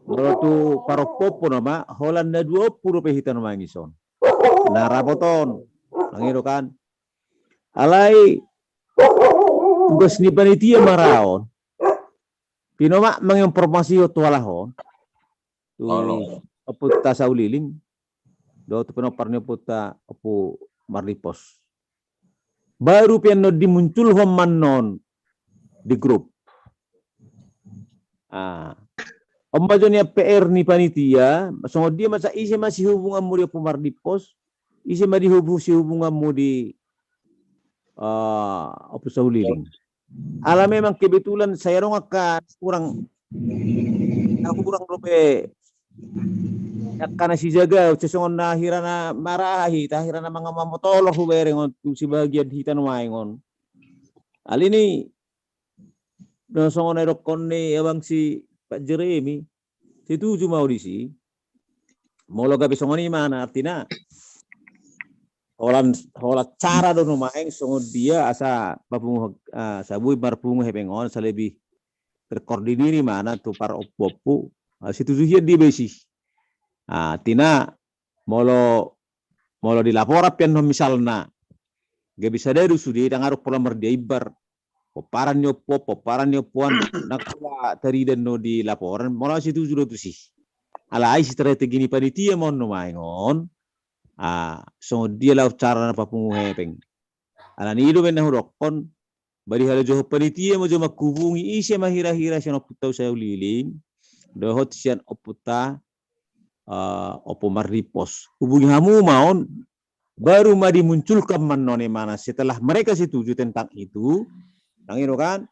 molo tu parompuompu nama, holan na dua ompu dope hita na naeng ison. Na rapot on, nang i do kan. Alai tugas ni panitia ma ra on. Pinompar manginformasihon tu halak on. Tu ompunta Sauliling. Dohot tu pinompar ni ompunta Ompu Marlipos. Baru pe annon dimunculhon ma annon di grup. Ah. On ma jo nian P R ni panitia, songon dia ma sa ise ma sihubunganmu di Ompu Marlipos, ise ma dihubu, sihubunganmu di, ah, Ompu Sauliling. Ala memang kebetulan sai adong angka kurang, na kurang dope angka na sijaga, sai songon na hira na maraha hita, hira na manga mamotolor hubereng on tu sebagian hita na naeng on. Alani i na songon na didokkon ni abang si Pak Jeremy, setuju ma au disi. Molo gabe songon i ma na artina holan, holan cara do na naeng songon dia asa papungu, ah, asa boi marpungu hepeng on asa lebih terkoordinir i ma na tu parompuompu. Ah, setuju hian dia be disi. Ah, artina molo, molo di laporan pe annon misalna gabe sada do sude, ndang adong pola mardia imbar. Pomparan ni ompu on, pomparan ni ompu an, ndang pola tarida annon di laporan, molo setuju do tusi. Alai strategi ni panitia ma on na naeng on, ah, songon dia laho carana papungu hepeng. Alani i do umbahen na hudokkon, ba dihalojohon panitia ma jo manghubungi ise ma hira-hira sian ompunta Sauliling dohot sian ompunta, ah, Ompu Marlipos. Hubungi hamu ma on, baru ma dimunculkan ma annon i ma na setelah mereka setuju tentang itu. Nang i do kan?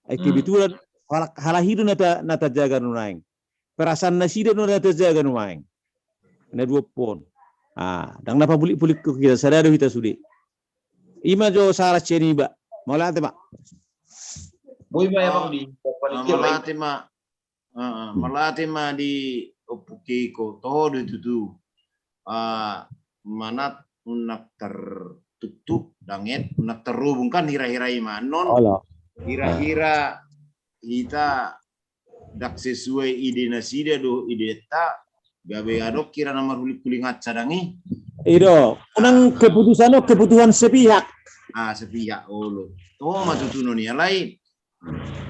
Ai kebetulan halak, halak i do na ta, na tajaga na naeng. Perasaan nasida do na tajaga na naeng. Na dua ompu on. Ah, ndang na pabulik-bulik hita, sada do hita sude. I ma jo saran sian iba. Mauliate ma. Boi ma ya, Bang, di panitia. Mauliate ma. Heeh, mauliate ma di Ompu Keiko, toho do tutu. Ah, manat unang tertuktuk, danget unang terhubung kan hira-hira i ma annon. Hira-hira hita ndang sesuai ide nasida dohot identa, gabe adong hira na marhuling-huling hansa dang i. I do, unang keputusan on keputusan sepihak. Ah, sepihak, olo. Toho ma tutu annon i, alai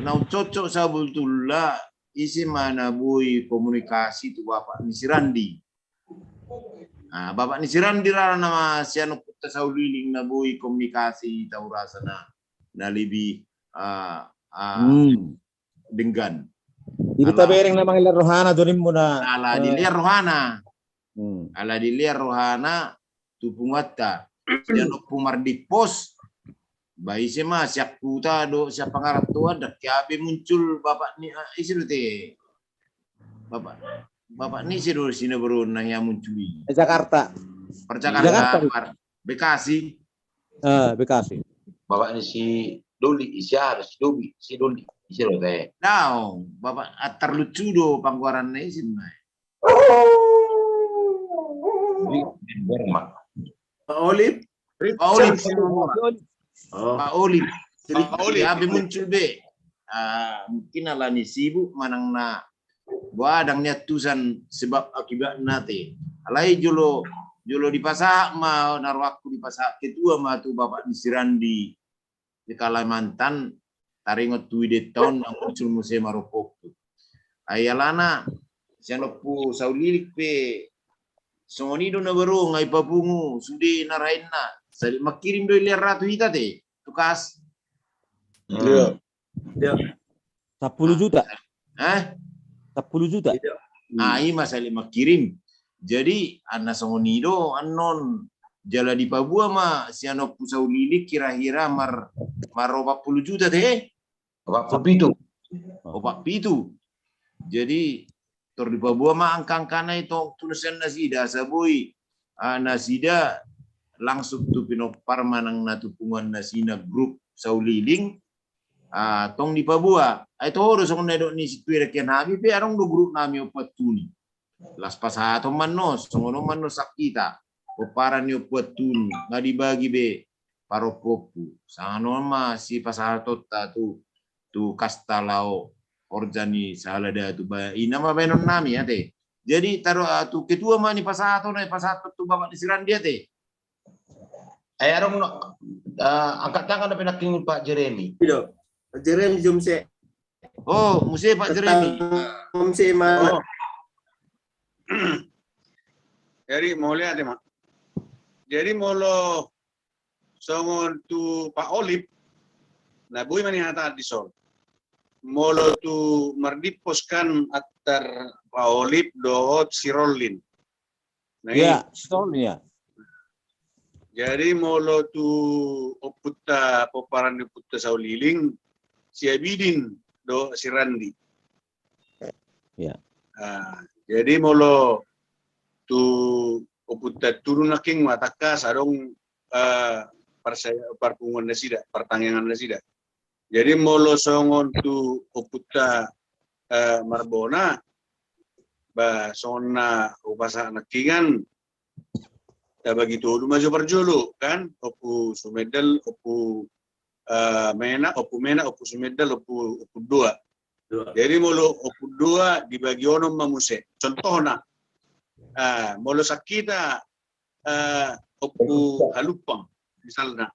na uncocok sabotulna ise ma na boi komunikasi tu bapak ni si Randi. Ah, bapak ni si Randi ra nama sian ompunta Sauliling na boi komunikasi tau rasa na, na lebih, ah, ah, denggan. Ido tabereng na mangilar rohana jo nimmu na. Ala dilean rohana. Ala dilean rohana tu punguanta. Sian Ompu Marlipos. Ba ise ma sian huta do sian pangarantoan, ndang hea be muncul bapak ni, ah, ise do te. Bapak, bapak ni ise do sina baru na hea muncul i. Jakarta. Par Jakarta, Jakarta. Par Bekasi. Ah, Bekasi. Bapak ni si Doli, ise do si Dobi, si Doli, ise do te. Daong, bapak, ah, terlucu do panggoaranna ise ma. Pak Olip. Pak Olip. Oh. Pak Olip. Cerita Pak Oli. Dia be muncul be. Ah, mungkin alani sibuk manang na boha dang niantusan sebab akibatna te. Alai jolo, jolo dipasahat ma, na rohangku dipasahat ketua ma tu bapak ni si Randi di Kalimantan, taringot tu identa on na muncul muse marompok tu. Ai alana sian Ompu Saulilik pe songon i do na barong, ai papungu sude na rainna. Salik mangkirim do i liar ratu hita te tu kas. Iya. Sampulu juta. Hah? Sampulu juta. Iya. Ah, i ma salik mangkirim. Jadi anna songon i do annon, jala dipaboa ma sian Ompu Saulilik kira-kira mar, mar opat pulu juta te. Opat pulu pitu. Opat pitu. Jadi tor dipaboa ma angka-angkana i tong tu na sian nasida, asa boi, ah, nasida langsung tu pinompar manang na tu punguan nasida grup Sauliling, ah, tong dipaboa. Ai toho do songon na didok ni si Tuirek, hami pe adong do grup nami Ompu Antuni. Las pasahaton ma annon, songon on ma annon sahita pomparan ni Ompu Antuni, nga dibagi be parompuompu. Songon on ma sipasahatonta tu, tu kasta laho horja ni sahala datu ba, i nama baenon nami ate. Jadi taro, ah, tu ketua ma nipasahaton, ai pasahaton tu bapak ni si Randi ate. Ai adong no, ah, angkat tangan na penakking Pak Jeremy. Iya. Pak Jeremy jom se. Oh, muse Pak Jeremy. Jom se ma. Oh. Jadi mauliate ma. Jadi molo songon tu Pak Olip, na boi ma nihatahon dison. Molo tu mardimpos kan antar Pak Olip dohot si Rollin. Nah, iya, i. Si Rollin, ya. Jadi molo tu ompunta, pomparan ni ompunta Sauliling, si Abidin dohot si Randi. Iya. Ah, jadi molo tu ompunta Tudu nangkin ma tangkas adong, eh, parsa-, parpunguan nasida, partangiangan nasida. Jadi molo songon tu ompunta, eh, Marbona, ba songon na hupasahat nangkin, tabagi tolu ma jo parjolo kan, Ompu Sumendal, Ompu, eh, Menak, Ompu Menak, Ompu Sumendal, Ompu, Ompu Dua. Dua. Jadi molo Ompu Dua dibagi onom ma muse. Contohna, ah, molo sahita, eh, Ompu Halumpang misalna,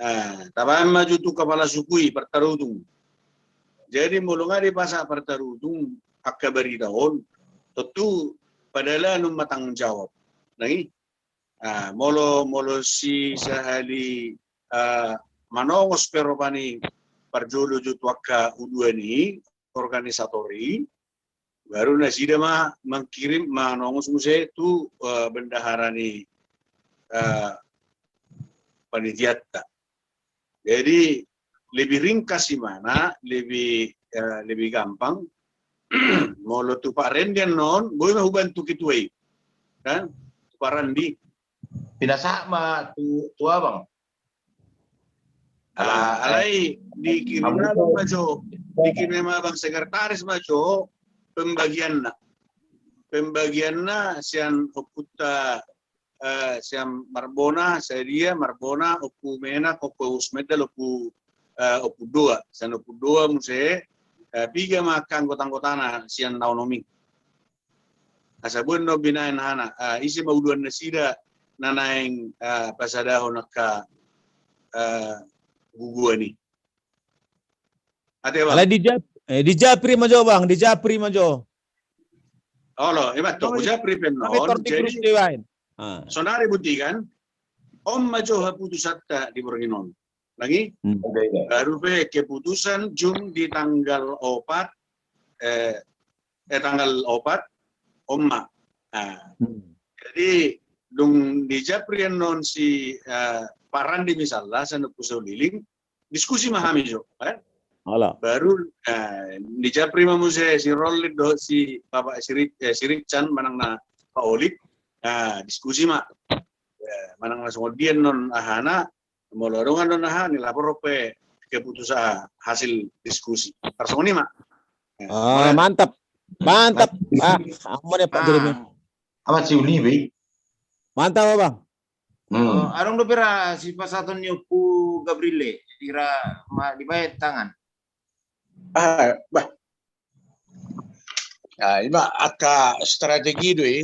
eh, tabaen ma jo tu kapala suku i partarutung. Jadi molo nga dipasahat partarutung angka barita on, tontu padalanhon ma tanggung jawab. Nang i, ah, molo, molo si sahali, ah, manongos pe rupani parjolo jo tu angka uluan i, organisator i, baru nasida ma mangkirim, manongos muse tu, eh, bendahara ni, eh, panitianta. Jadi lebih ringkas i mana, lebih, eh, lebih gampang. Molo tu Pak Randi annon, boi ma hubantu ketua i. Kan? Tu Pak Randi. Pinasahat ma tu, tu abang. Ah, alai dikirim abang ma jo, dikirim abang sekretaris ma jo pembagianna. Pembagianna sian ompunta, eh, sian Marbona, sadia Marbona, Ompu Menak, Ompu Sumendal, Ompu, eh, Ompu Dua. Sian Ompu Dua muse, eh, piga ma angka anggota-anggotana sian na onom i. Asa boi annon binaen hana, ah, ise ma uluan nasida na naeng, ah, pasadahon angka, ah, guguan i. Ate, Bang. Alai dijap-, eh, dijapri ma jo, Bang, dijapri ma jo. Olo, ima tu, oh, hujapri pe annon. Jadi, sonari boti kan, on ma jo haputusanta di borngin on. Nang i, hmm, baru pe keputusan jung di tanggal opat, eh, eh, tanggal opat, on ma. Nah, hmm, jadi dung dijapri annon si, eh, Pak Randi misalna, sian Ompu Sauliling, diskusi ma hami jo, kan? Olo. Baru, eh, dijapri ma muse si Rollin dohot si Bapak si Ri-, eh, si Richan manang na Pak Olip, nah, diskusi ma. Eh, manang na songon dia annon ahana, molo adong annon aha, nilapor pe keputusan hasil diskusi. Tarsongon i ma. Ah, mantap. Mantap. Ah, aman ya Pak Jeremy. Aman si Uli be. Mantap, Bang. Hmm. Oh, adong dope ra sipasahaton ni Ompu Gabrille, hira ma dibaen tangan. Ah, bah. Ah, ima angka strategi do i.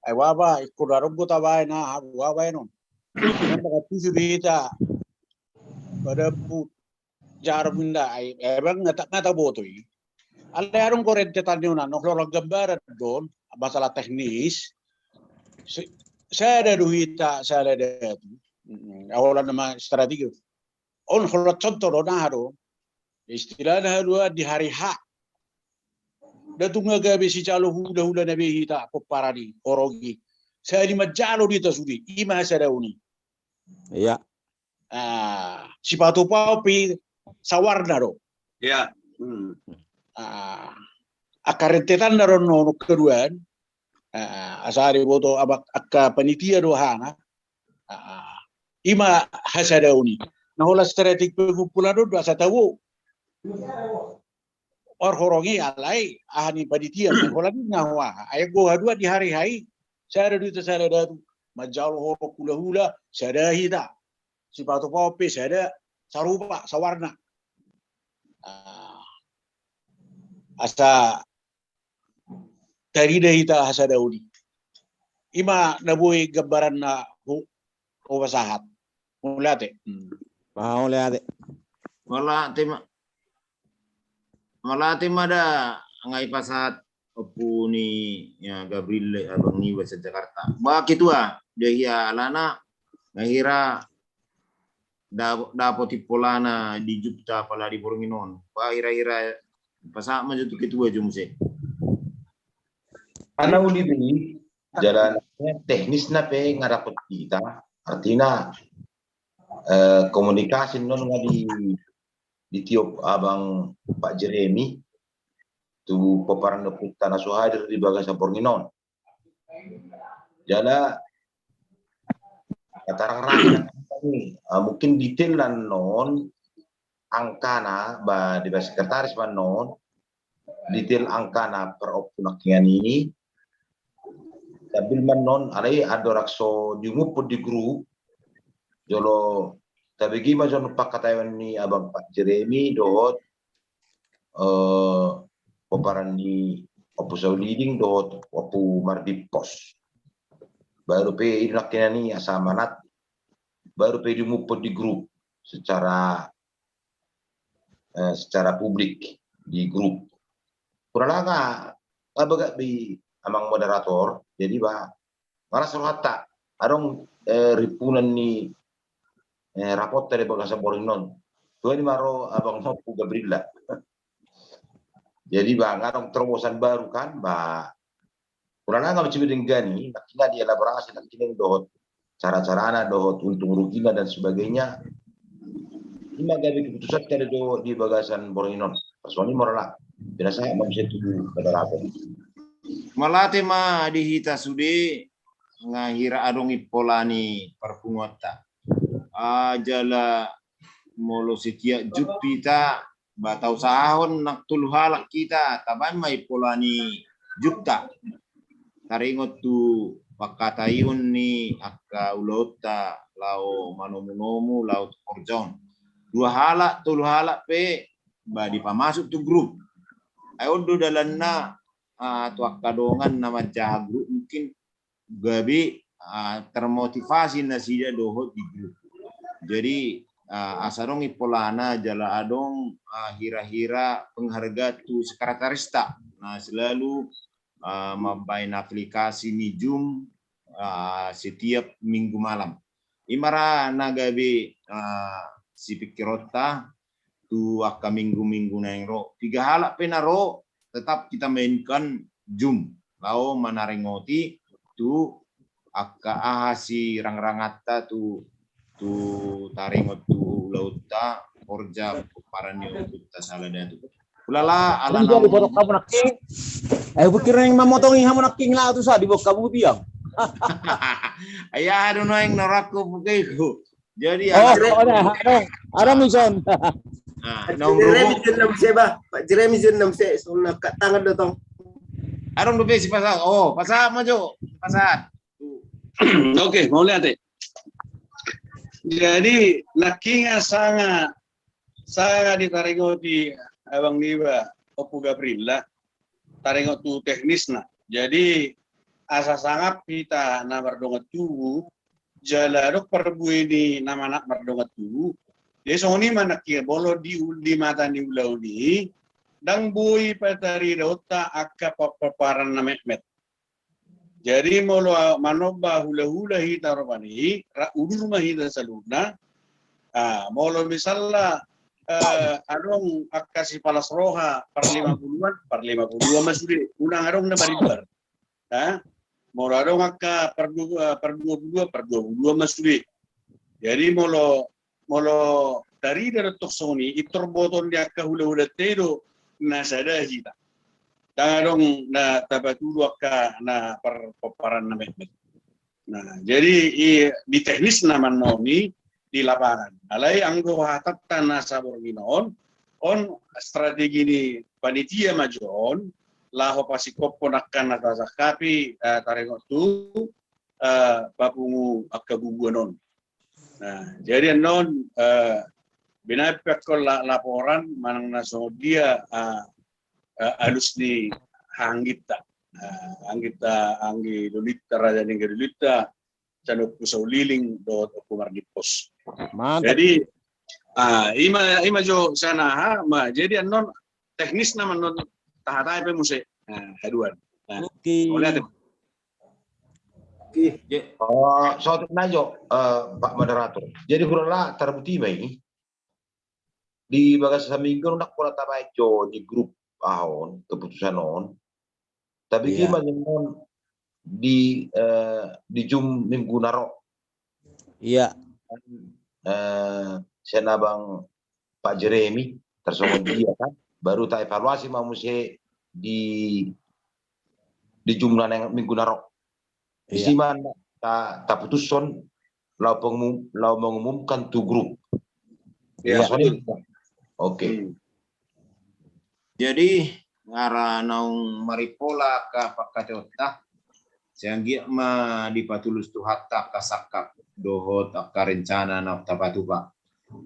Ai waba ikut adong go tabaen, ah, waba enon. Kan bakal tuju do hita. Pada bu jarum inda ai, emang ngata ngata boto i. Alai adong go rentetan ni ona, no, holan gambaran do on, masalah teknis. Se-, sada do hita, sada datu. Mm, holan nama strategi. On holan contoh do, na aha do. Istilahna haduan di hari H. Nda tung gabe sijalo hulahula na be hita pomparan i, horong i. Sai manjalo do hita sude, ima hasadaon i. Iya. Ah, sipatupaon pe sawarna do. Iya. Hmm. Ah, angka rentetanna do on, on keduan. Ah, asa diboto abang angka panitia do hana. Ah, ima hasadaon i. Na holan strategi pengumpulan do, asa tabo. Horong i alai aha ni panitia, holan i na hua. Ai anggo haduan di hari H i, sada do hita, sada datu. Manjalo horong hulahula, sada hita. Sipatupaon pe sada, sarupa, sawarna. Ah, asa tarida hita hasadaon i. Ima na boi gambaranna hu-, hupasahat. Mauliate. Hmm. Mauliate. Mauliate ma-, mauliate ma da, nga ipasahat Ompu ni, ya, Gabriel, abang niba se-Jakarta. Ba ketua, dia hia alana, nga hira da-, dapot impolana di Jumta pala di borngin on. Ba hira-hira pasahat ma jo tu ketua jo muse. Ana uli be, jalan teknisna pe nga dapot hita, artina, eh, komunikasi non nga di, ditiop abang Pak Jeremy, tu pomparan ni ompunta na so hadir di bagasan borngin on. Jala, tarang-tarang, ah, mungkin detail annon angkana, ba, di ba sekretaris ma annon, detail angkana per ompu nangkiningan i, sambil ma annon, alai andorang so diumuphon di grup, jolo tabege ma jo annon pangkataion ni abang Pak Jeremy, dohot eh, pomparan ni Ompu Sauliding dohot Ompu Mardimpos. Baru pe i nangkiningan i asa manat, baru pe diumuphon di grup secara, eh, secara publik di grup. Kurang langa, nga bagak be amang moderator, jadi ba, nga las rohanta, adong, eh, rimpunan ni, eh, raporta di bagasan borngin on. Tua ni ma ro abang Ompu Gabrilla. Jadi ba, nga adong terobosan baru kan, ba, kurang langa ma sibe denggan i, nangkiningan dielaborasi nangkiningan dohot cara-carana, dohot untung rugina dan sebagainya. Ima gabe keputusan tadi do di bagasan borngin on. Pas wani morala. Binasahat ma bisa tu moderator. Mauliate ma di hita sude, nga hira adong impola ni parpunguanta. Ah, jala molo setiap jumpa hita, ba tausahahon nang tolu halak hita, tabaen ma impola ni jumpata. Taringot tu pangkataion ni angka ulaonta laho manomu-nomu, laho tu horja on. Dua halak, tolu halak pe, ba dipamasuk tu grup. Ai on do dalanna, ah, tu angka dongan na manjaha grup mungkin gabe, ah, termotivasi nasida dohot di grup. Jadi, ah, asa adong impolana jala adong, ah, hira-hira penghargaan tu sekretarista na selalu, ah, mambaen aplikasi ni Zoom, ah, setiap minggu malam. Ima ra na gabe, ah, sipingkironta tu angka minggu-minggu naeng ro. Piga halak pe na ro, tetap kita mainkan Zoom. Laho manaringoti tu angka aha sirangranganta tu, tu taringot tu ulaonta, horja, pomparan ni ompunta Saladatu. Ulala, ala naung dipotong hamu nangkin. Eh, hupikir naeng mamotongi hamu nangkin, laho tu sa dibotong hamu biang. Ai aha do naeng na rohangku, pukeiku. Jadi, oh, adong, adong ison. Pak Jeremy jon na muse, bah. Pak Jeremy jon na muse, so na angkat tangan do tong. Adong dope sipasahat. Oh, pasahat ma jo, pasahat. Oke, mauliate. Jadi nangkin sanga, sanga ditaringoti abang niba Ompu Gabrilla, taringot tu teknisna. Jadi asa sangap hita na mardongan tubu, jala adong parbue ni na manat mardongan tubu. Jadi songon i ma nangkin molo di, di mata ni ulaon i, ndang boi pataridaonta angka pomparan na metmet. Jadi molo manomba hulahula hita rupani, rap udur ma hita saluhutna. Ah, molo misalna, eh, adong angka sipalas roha par lima puluhan, par lima puluhan ma sude, unang adong na marimbar. Ah, molo adong angka par du-, eh, par dua puluhan, par dua puluhan ma sude. Jadi molo, molo tarida do tong songon i, pintor botoon ni angka hulahulanta i do na sada hita. Ndang adong na tapatudu angka na par-, pomparan na metmet. Nah, jadi i, di teknisna ma annon i di lapangan. Alai anggo hatanta na saborngin on, on strategi ni panitia ma jo on, laho pasingkophon angka na tasangkapi, eh, taringot tu, eh, papungu angka bubuan on. Nah, jadi annon, eh, binaen pe angka la-, laporan manang na songon dia, eh, eh, alus ni haha angginta. Eh, angginta, anggi dolitta, raja ni anggi dolitta, sian Ompu Sauliling dohot Ompu Mardimpos. Mantap. Jadi, ah, i ma, i ma jo sian aha, ma, jadi annon teknisna ma annon tahatai pe muse. Nah, haduan. Nah, oke. Mauliate. Oke. Je-, oh, saotik nai jo, eh, Pak Moderator. Jadi hulala tarbuti ma i. Di bagasan saminggu on ndang pola tabaen jo di grup aha on, keputusan on. Tapi, iya, ima annon di, eh, di Zoom minggu na ro. Iya. Eh, sian abang Pak Jeremy, tarsongon dia kan. Baru taevaluasi ma muse di, di Zoom na naeng minggu na ro. Iya. Disi ma ta-, taputushon laho pengumum-, laho mengumumkan tu grup. Iya. Songon i. Oke. Hmm. Jadi, nunga naung marimpola angka pangkataionta, sai anggiat ma dipatulus Tuhanta angka sangkap dohot angka rencana naung tapatupa.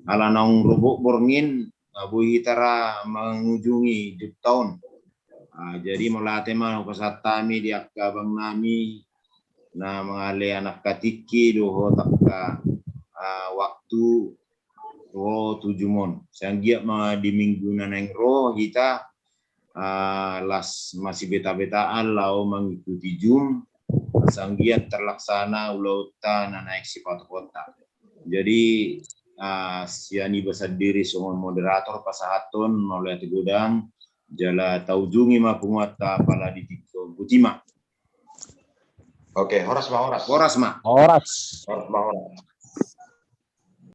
Ala naung rorobot borngin, nga boi hita ra mangujungi jumpa on. Ah, jadi mauliate ma hupasahat hami di angka abang nami na mangalean angka tingki dohot angka, ah, waktu ro tu Zoom on. Sai anggiat ma di minggu na naeng ro hita, ah, las masibetabeta laho mangikuti Zoom, sai anggiat terlaksana ulaonta na naeng sipatupaonta. Jadi, ah, sian iba sandiri songon moderator pasahathon mauliate godang, jala taujungi ma punguanta pala di tingki on. Boti ma. Oke, horas ma, horas. Horas ma. Horas. Horas ma, horas.